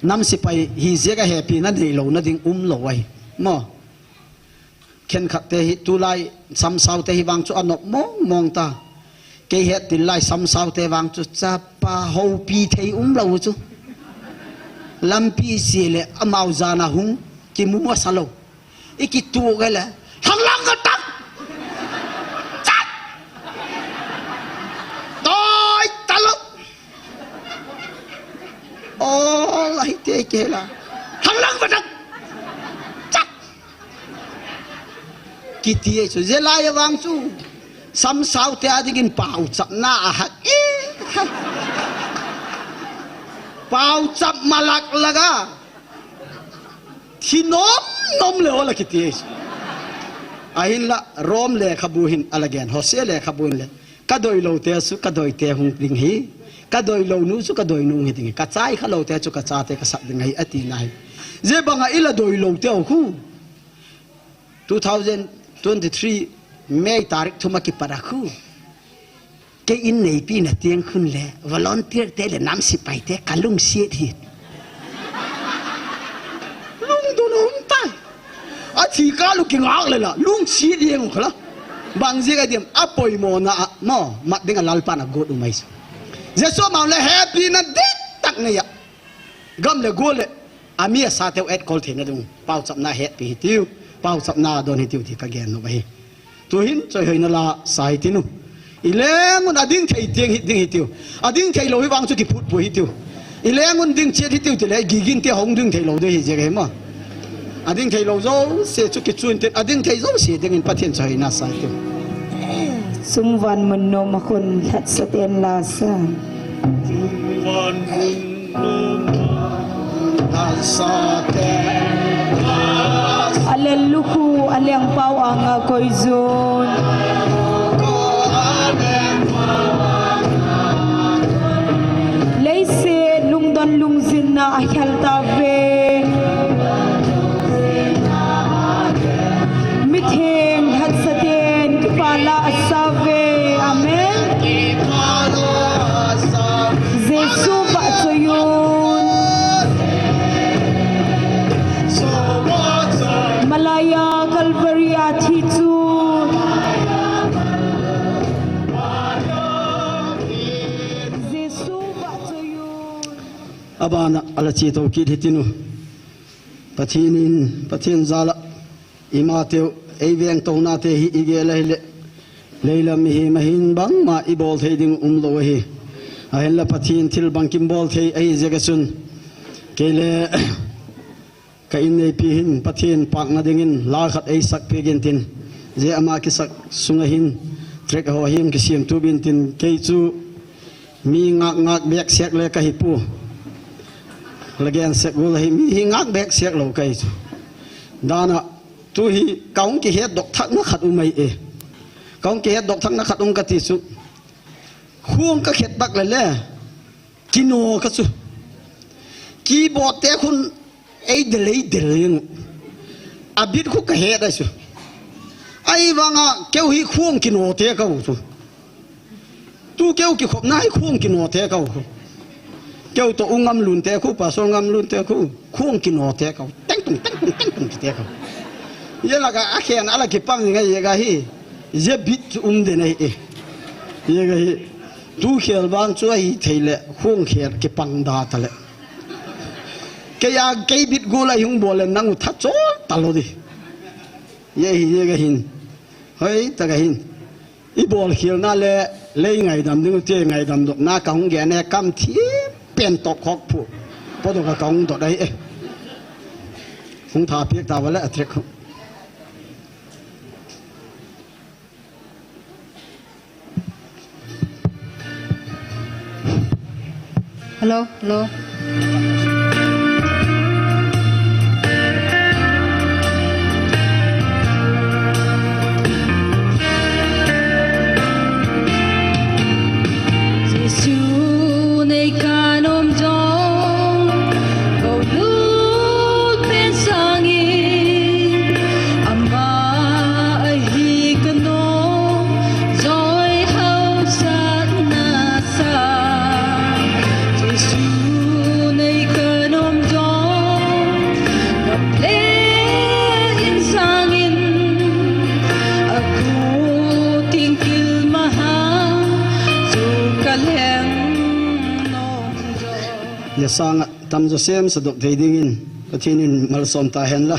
Nam sipai hi jeh a hepina neilouna ding umlou ahi. Mo. Khenkhat te hi tulai samsao te hi vang chu anop mong mong ta. Kei het til lai samsao te vang chu chapa houpi thei umlou chu. Lampi sia le amau jana hung kimu masa lou. I kitu ke le, "Lhang lang ka tak! Chat! Toi talou!" O, lai te ke la. "Lhang lang ka tak! Chat!" Kiti e chu, jeh lai vang chu. Samsao te adingin pauchapna ahat e. Pauchap malak laga. Thi nom nom le ola kiti e. Ahinla Rom lekhabu hin ala gen, Hosea lekhabu hin le. Ka doilou te chu ka doi te hung ding hi. Ka doilou nu chu ka doi nu hi ding hi. Ka chai kha lou te chu ka chate ka sap ding hi ati na hi. Jeh banga ila doilou te u khu. Two thousand twenty-three May tarik thum a kipat a khu. Kei in neipi na tiang khun le, volunteer te le nam sipai te ka lungsiat hi. Lungdon um tai. Athi kah u kingak le la, lungsiat jeng u kha la. Bang jeh a diam, apoimo na a, mo, mat ding a Lalpan agot u mai chu. Jesu amau le hepina diktak nei a. Gam le gol le, ami asa teu etkol theina ding u. Pauchapna hetpi hitiu. Pauchapna don hitiu ti ka gen nop ahi. Tuhin choihoina la sa hitin u. I leng un ading thei tiang hi ding hitiu. Ading thei lou hi vang chu kiphut poi hitiu. I leng un ding chet hitiu ti le, gigin te hung ding thei lou ding hi jeh hi mo. Ading thei lou jouse chu kichun tin, ading thei jouse dingin Pathen choihoina sa hitiu. Sumvan mun nom a khun lhatsa ten la sa. Sumvan mun Alel lukhu, aleng pau anga koijun. Leiset lungdon lungjinna akhel tave. Mitheng lhatsa ten kipah la asave. Amen. Jesu vahchoiyun. Malaya Calvary a thi chu. Jesu vahchoiyun. Abana ala chetou kit hitin u. Pathen in, Pathen jal a. Ima teu, ei veng touna te hi i gel a hile. Leilam mihem ahin bangma i bol thei ding umlou ahi. Ahinla Pathen thil bangkim bol thei ahi jeh a chun. Kei le ka inneipi hin Pathen pahna dingin la khat ei sak peh intin. Jeh ama kisak sunga hin track ho him kisem tup intin kei chu mi ngak ngak bek sek le ka hi poi. Lagen sek gul hi mi hi ngak bek sek lo kai chu. Dana tu hi kaung kihet dok thak na khat um ai e. Kaung kihet dok thak na khat um kati chu. Khuang ka khet tak le le. Kino ka chu. Keyboard te khun ei del ei del jeng. A beat khu ka het ai chu. Ai vanga keu hi khuang kino te ka u chu. Tu keu kikhop na hi khuang kino te ka u. Keu to u ngam lun te khu, pastor ngam lun te khu. Khuang kino te ka u. Teng tung, teng tung, teng tung te ka u. Ye la ka a khen ala kipang ngai ye ka hi. Ye beat chu um de nei e. Ye ka hi. Tu khel vang chu ahi thei le, khuang khel kipang da ta le. Kei a kei beat gul a hung bol le nang u tha chol ta lo di. Ye hi ye ka hin. Hoi ta ka hin. I bol khel na le, lei ngaidam ding u te ngaidam dok na ka hung ge ne kam thi pen tok khok phu. Po do ka ka hung dot ai e. Hung tha piak ta va le a trek. Hello, hello. Jesu nei kanom jong, ko lut pen sangin, ama ahi kanom, joi hausatna sa. Jesu nei kanom jong, ka ple in sangin, a ku ting kil maha, chu ka leng nom jong. Yasanga tamjo sem sadok thei dingin, Pathen in malsom ta hen la.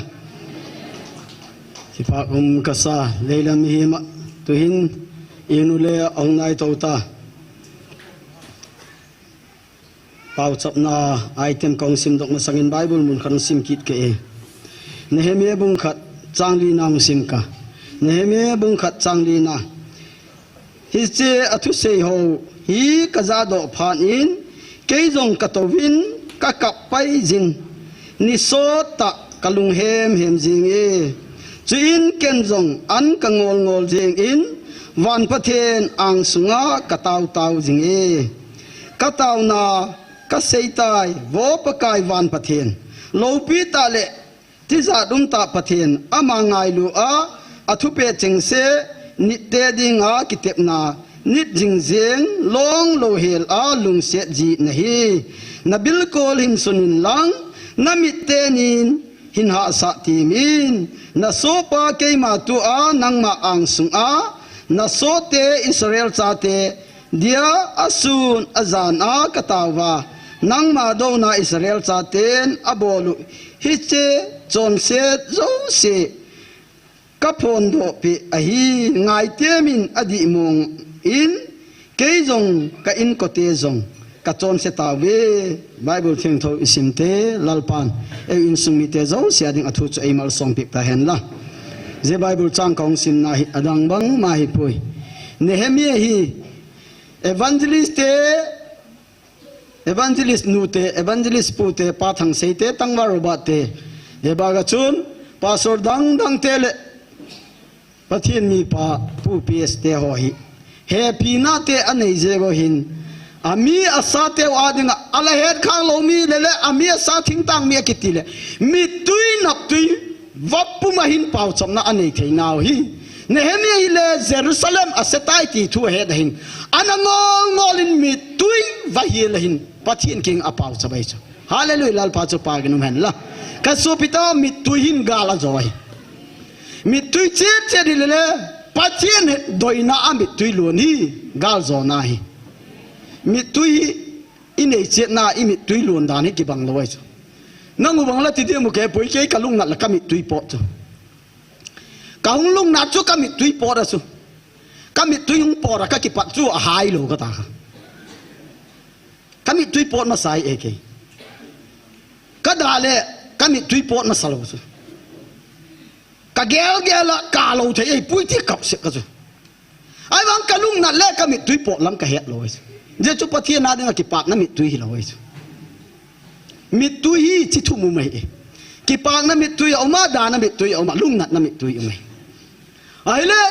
Kipa um kasa, leilam hima, tuhin, inu le aung nai to ta. Pauchapna item kong sim dok masangin Bible mun khat sim kit ke e. Nehemiah bung khat chang li na hung sim ka. Nehemiah bung khat chang li na. Hiche a thusei ho hi ka ja doh phat in, kei jong ka tou vin ka kap pai jin. Ni sot ta ka lung hem hem jing e. Chuin ken jong an ka ngol ngol jing in, van Pathen ang sunga ka tau tau jing e. Ka tauna ka sei tai, vo Pakai van Pathen, loupi ta le tijat um ta Pathen, ama ngailu a, a thupeh chengse, nitte dinga kitepna, nit jing jeng, long lo hel a lungset ji na hi. Na bilkol hin sun in lang, na mit te nin hin hahsa tim in, na sohpa keima tu a nangma ang sunga, na sohte Israel chate, dia a sun a jan a ka tauva, nangma douna Israel chaten a bol u hiche chonset jouse ka phondoh peh ahi, ngaitemin a dihmong in, kei jong ka inkote jong ka chonse tauve. Bible thiangtho i simte, Lalpan ei insung mite jouse a ding a thu chu ei malsom peh ta hen la. Je Bible chang kong simna hi adang bang ma hi pui. Nehemiah hi evangelist te, evangelist nu te, evangelist pu te, Pa Thangseite, Tangval Robert te, e baga chun, pastor dang dang te le, Pathen mipa pu P S te ho hi. Hepina te anei je go hin. Ami asa te u a dinga, ala het khang lo mi le le, ami asa thingtang mi akiti le. Mittui naptui, vapuma hin pauchapna anei thei nau hi. Nehemiah hi le Jerusalem a setai ti thu ahet ahin. Ana ngol ngol in mittui va hi le hin. Pathen king a pauchap ai chu. Hallelujah, Lalpa chu pa ginum hen la. Ka supita mittui hin gal a jo ahi. Mittui chet chet hi le le, Pathen doina a mittui lon hi, gal jona hi. Mittui hi, i nei chetna, i mittui lon dan hi kibang lo ai chu. Nang u bang la ti dia mu ke poi kei ka lungnat la ka mittui pot chu. Ka hung lungnat chu ka mittui pot a chu. Ka mittui hung pot a ka kipat chu a hai lo ka ta kha. Ka mittui pot masa e kei. Ka da le, ka mittui pot masa lo chu. Ka gel gel a ka lo thei ei pui ti kap sek ka chu. Ai vang ka lungnat le ka mittui pot lam ka het lo ai chu. Je chu Pathen a dinga kipatna mittui hi lo ai chu. Mittui hi chi thum um ahi. Kipakna mittui a um a, dana mittui a um a, lungnatna mittui um ahi. Ahile,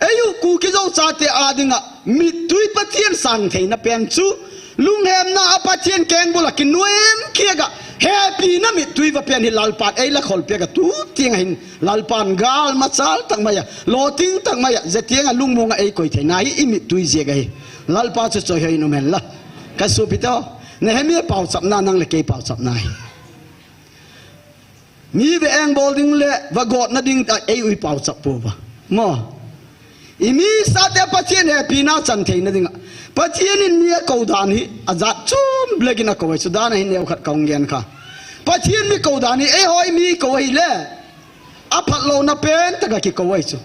eiu Kuki Zo chate a dinga mittui Pathen sang theina pen chu, lunghemna a Pathen kengbul a kinuim kiaga, hepina mittui va pen hi Lalpan eila khol pia ga tu tiang ahin, Lalpan gal machal tak mai a, loting tak mai a, je tiang a lungmong a eikoi theina hi i mittui ziak ahi. Lalpa chu choi hoi in um hen la. Ka sopite, Nehemiah pauchapna nang le kei pauchapna hi. Mi ve engbol ding le va gotna ding a eiu i pauchap pouva. Mo. I mi sate Pathen hepina chan theina dinga. Pathen in mi akou dan hi ajat chom bek in akou ahi chu, dan ahin neo khat ka hung gen kha. Pathen mi kou dan hi eiho i mi kou ahile, aphat louna pen taka kikou ahi chu.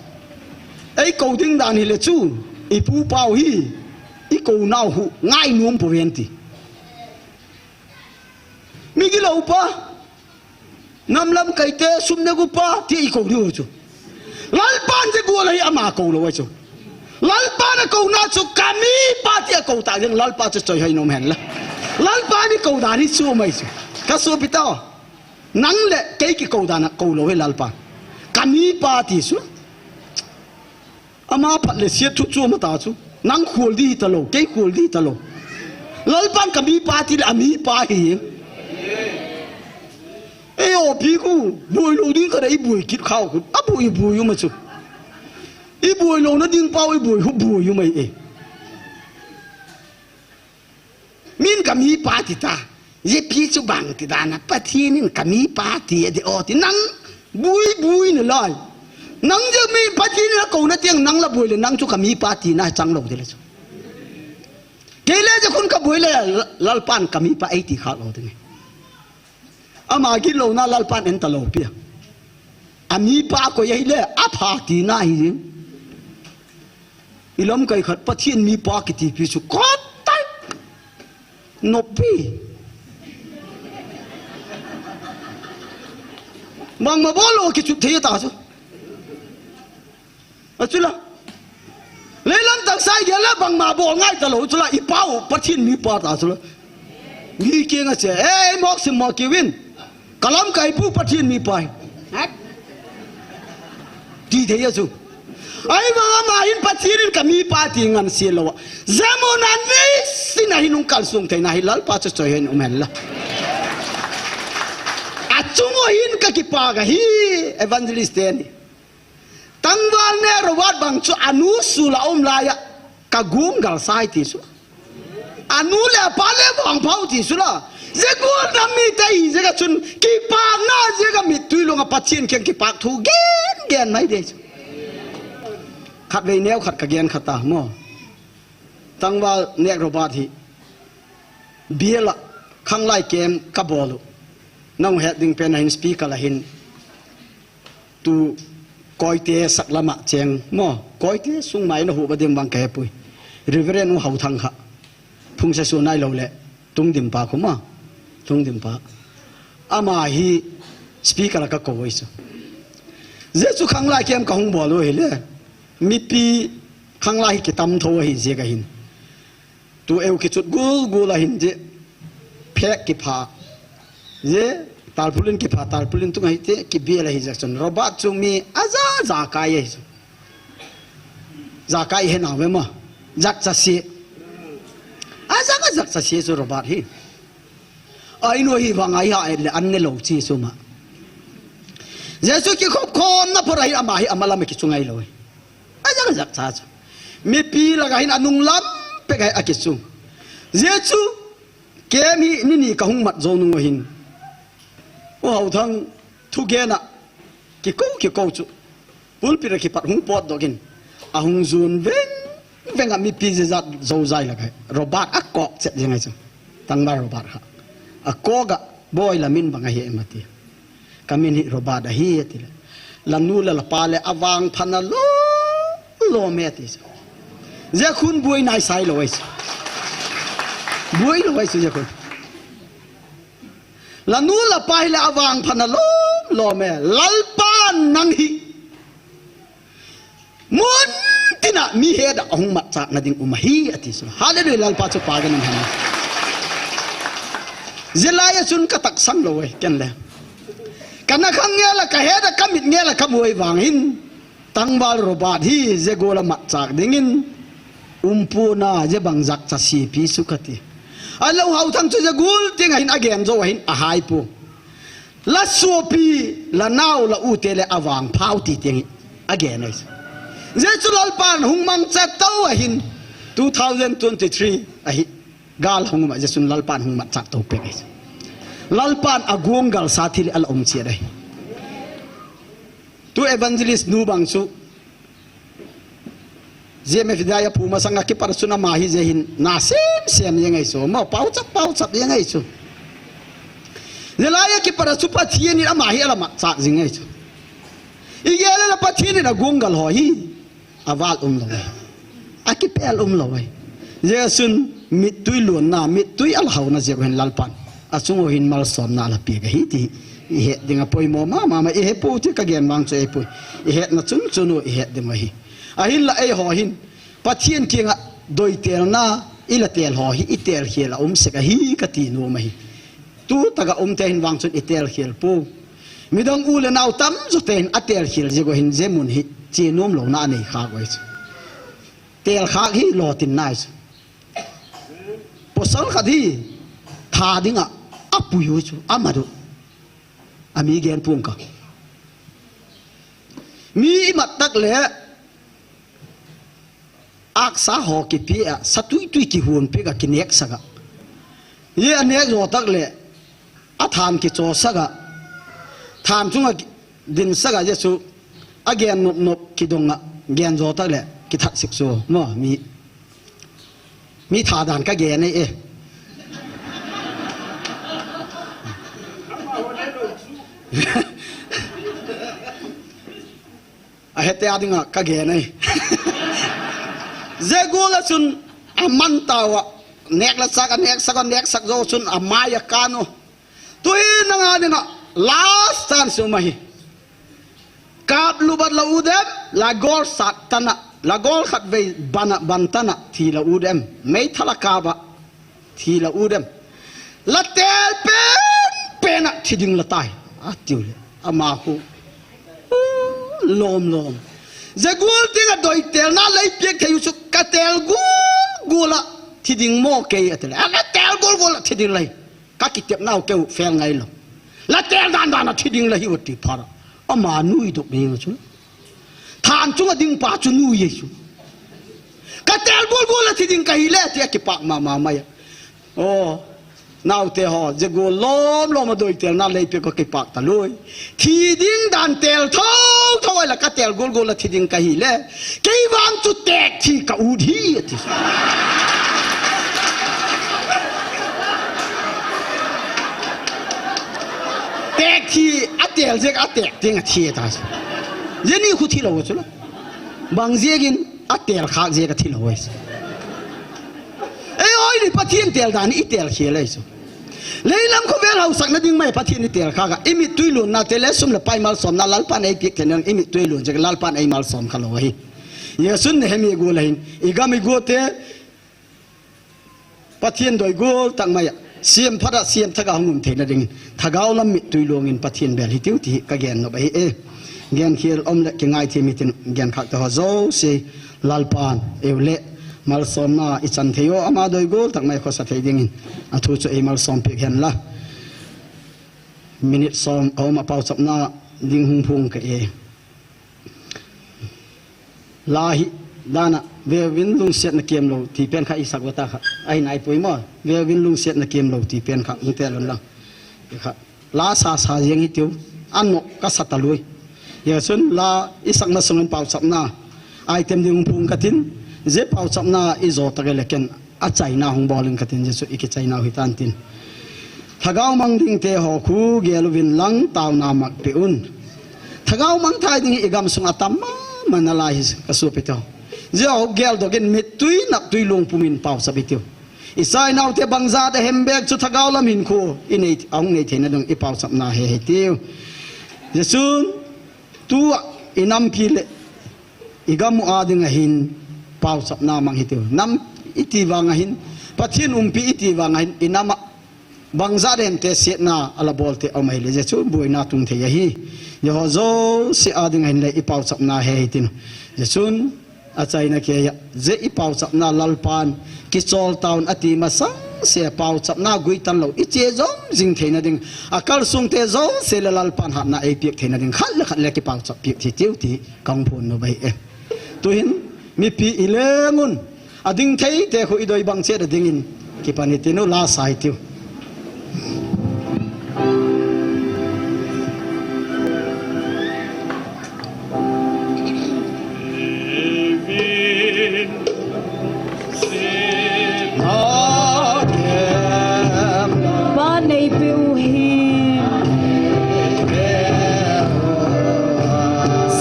Eikou ding dan hile chu, i pu pau hi, i kou nau hu, ngai nom pou hen ti. Migilou pa, nam lamkai te, sum negu pa, ti i kou diu chu. Lalpan je gual ahi ama kou lou ahi chu. Lalpan akouna chu ka mi pa ti akou ta jeng, Lalpa chu choi hoi in um hen la. Lalpan i kou dan hi chu mai chu. Ka sopite, nang le kei kikou dan a kou lou hi Lalpan. Ka mi pa ti chu. Ama phat le siat thu chu ama ta chu. Nang khol di ta lou, kei khol di ta lou. Lalpan ka mi pa ti le a mi pa hi. Ei o pi ku, boi lou ding ka da i boi kit khau ku. A boi i boi u ma chu. I boi louna ding pau i boi hu boi u mai e. Min ka mi pa ti ta. Ye pi chu bang ti dan a, Pathen in ka mi pa ti e de o ti nang bui bui na lai. Nang je mi Pathen in akouna tiang nang la boi le nang chu ka mi pa tina chang lou de le chu. Kei le je khun ka boi le Lalpan ka mi pa ei ti kha lou de nge. Ama gilou na Lalpan en ta lou pia. A mi pa koi ahile, apha tina hi jing. I lamkai khat Pathen mi pa kiti pi chu kot tai. Nopi. Bangma bol lou kichu thei ta chu. A chu la. Leilam taksai gel la bangma bol ngai ta lou chu la, i pau Pathen mi pa ta chu la. Mi kiang a che, ei, mok sim mo kiu in. Ka lamkai pu Pathen mi pa hi. Ti thei a chu. Ahivang ama hin Pathen in ka mi pa ti ngan se lou a. Jamuna ni sin a hin hung kalsong theina hi Lalpa chu choi hoi in um hen la. A chung u hin ka kipak ahi, evangelist teni. Tangval Nehru Bad bang chu anu sul a um lai a ka gum gal sai ti chu. Anu le apa le vangphau ti chu la. Je gual nam mi te hi je ka chun kipakna je ka mittui long a Pathen kiang kipak thu gen gen mai de chu. Khatvei neo khat ka gen khat ta mo. Tangval Nehru Bad hi. Bial a khanglai kem ka bol u. Nang het ding pen a hin speaker a hin. Tu Koite sak lama cheng mo. Koite sung mai na hu ba ding bang ka he pui. Reverend U Hauthang kha. Phung sa su nai lo le. Tung dim pa khu ma. Tung dim pa. Ama hi speaker a ka kou ai chu. Jesu khanglai kem ka hung bol u hi le. Mipi khanglai hi kitam tho hi je ka hin. Tu eu kichut gul gul a hin je, phek kipha. Je, tarpaulin kipha, tarpaulin tung a hi te, kibial a hi jak chun. Robert chu mi aja, jakai a hi chu. Jakai he na ve ma. Jak cha si. Aja ka jak cha si chu Robert hi. Ai no hi vang ai ha le an ne lo chi chu ma. Jesu kikhop khom na por a hi ama hi ama lam kichu ngai lo hi. Aja ka jak cha chu. Mipi lak a hin anung lam pek a kichu. Jesu kem hi ni ni ka hung mat jou nung u hin. U Hauthang thugen a kikou kikou chu. Pulpit a kipat hung potdoh in. A hung jun veng veng a mipi je jat jou jai lak a. Robert a kok chet jeng ai chu. Tangval Robert kha. A kok a boi la min bang a hi em a ti. Ka min hi Robert a hi a ti le. La nu le la pa le a vangpha na lo lo me ti chu. Je khun buai nai sai lo ai chu. Buai lo ai chu je khun. La nu la pa hi le a vangpha na lo lo me. Lalpa nang hi. Mun tina mi he da hung mat chak na ding um a hi a ti chu. Hallelujah, Lalpa chu pa gen in hen. Jeh lai a chun ka taksang lou e, ken le. Ka nakhang ngel a ka het a, ka mit ngel a ka mu e vang hin. Tangval Robert hi jeh gol a matchah dingin um pon a, jeh bang jat cha sipi chu ka ti. Ahilou Hauthang chu jeh gol tiang a hin a gen jou a hin a hai poi. La sopi, la nao, la u te le a vangphau ti tiang hi a gen ahi. Jeh chu Lalpan hung mangcha tou a hin two thousand twenty-three a hi. Gal hung um a, jeh chun Lalpan hung matchah tou peh ahi. Lalpan a guanggal sa thil a la um chiat ahi. Tu evangelist nu bang chu, J M F Dai a phu masang a kipat a chun ama hi jeh hin na sem sem jeng ahi chu. Mo pau chap, pau chap jeng ahi chu. Jeh lai a kipat a chu Pathian in ama hi a la matchah jing ahi chu. I gel a la Pathian in a guanggal ho hi. A val um lou ahi. A kipel um lou ahi. Jeh a chun mittui luanna, mittui a la hauna jeh u hin Lalpan a chung u hin malsomna a la pia ka hi ti. I het ding a poimo mama, i he pou ti ka gen vang chu e poi. I hetna chun chun u i het ding u ahi. Ahinla eiho hin Pathian kiang a doitelna i la tel ho hi i tel khel a um sek ahi ka ti nom ahi. Tu tak a um te hin vang chun i tel khel pou. Midang u le nao tamjo te hin a tel khel jeh u hin jeh mun hi che nom louna a nei khak u ahi chu. Tel khak hi lo tin nai chu. Pasal khat hi tha ding a a pui u chu a mat u. A mi gen pung ka. Mi i mat tak le Aksa ho kipe a, sa tuitui kihon pek a, kinek sak a. Jeh a nek jo tak le, a than kicho sak a. Than chung a ki-, din sak a, jeh chu a gen nop nop kidong a, gen jo tak le, kithat sik chu, mo, mi, mi tha dan ka gen e. A hete a ding a ka gen ahi. Jeh gol a chun a man tau a, nek la sak a, nek sak a, nek sak jo chun a mai a kan u. Tu hi nang a ding a last chance um ahi. Kap lu bat la u dem, la gol sat tan a, la gol khat vei ban a, ban tan a, thi la u dem. Meithal a kap a. Thi la u dem. La tel pen pen a thi ding la tai. A tiu le. Ama khu. U, lom lom. Jeh gol tiang a doitelna lei piak thei u chu ka tel gol gol a thi ding mo kei a ti le. A ka tel gol gol a thi ding lai. Ka kitep nau keu fel ngai lou. La tel dan dan a thi ding la hi u ti phat a. Ama nui dok ding chu. Than chung a ding pa chu nui e chu. Ka tel gol gol a thi ding ka hi le ti a kipak mama mai a. O, naote ho, jeh gol lom lom a doitelna lei pia ko kipak ta loi. Thi ding dan tel tho tho a la ka tel gol gol a thi ding ka hi le. Kei vang chu tek thi ka ut hi a ti. Tek thi a tel jeh a tek ding a thi a ta. Jeh ni khu thi lou chu la. Bang jeh in a tel khak jeh ka thi lou e. Ei, oi, ni Pathian tel dan i tel khel ahi chu. Leilam khovel hausakna ding mai Pathian i tel khak a, i mittui luanna te le sum le pai malsomna Lalpan ei piak theina i mittui luan jeh Lalpan ei malsom kha lou ahi. Jeh chun Nehemiah gol a hin, i gam i go te Pathian doi gol tak mai a, siam phat a, siam thak a hung um theina ding in, thagau lam mittui luang in Pathian bel hi tiu ti ka gen nop ahi e. Gen khel om le kingai thim hitin gen khak te ho jouse Lalpan eu le malsomna i chan thei u, ama doi gol tak mai khosa thei ding in a thu chu ei malsom piak hen la. Minute som a um a pauchapna ding hung phong ka e. La hi dan a, veuvin lungsiatna kiam lou ti pen kha i sak uva ta kha. Ahi nai poi mo, veuvin lungsiatna kiam lou ti pen kha hung tel un lang. Kha. La sa sa jeng hi tiu, a noh ka sa ta lui. Jeh chun la i sakna sung in pauchapna item ding hung phong ka tin, jeh pauchapna i jo ta ke le ken a chaina hung bol in ka tin, jeh chu i kichaina u hi tan tin. Thagau mang ding te ho khu gel uvin lang tauna mak pe un. Thagau mang thei ding hi i gam sung a tam mama na lai hi ka supi te ho. Jeh ho gel dok in mittui naptui lungpum in pauchap i tiu. I chaina u te bang jat a hem bek chu thagau lam hin khu i nei, a hung nei theina ding i pauchapna hi hi tiu. Jeh chun tu a i nampi le i gam u a ding a hin pauchapna mang hi tiu. Nam i ti vang a hin, Pathian umpi i ti vang a hin, i nam a Bangzah dem te sietna ala bol te aum ahile, jeh chun buaina tung thei ahi. Eiho jouse a ding ahin le i pauchapna hi tin. Jeh chun achaina keiya, jeh i pauchapna Lalpan kichol taun ati masang se, pauchapna guitan lou i che jom jing theina ding, akalsung te jouse le Lalpan hatna ei piak theina ding, khat le khat le kipauchap piak thei tiu ti kang phun nu bai e. Tuhin mipi i lengun, ading thei te khu i doi bang chet a dingin kipan i tiu, la sai tiu. Pa nei pe u hi.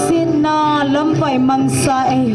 Sinna lampai mangsa ei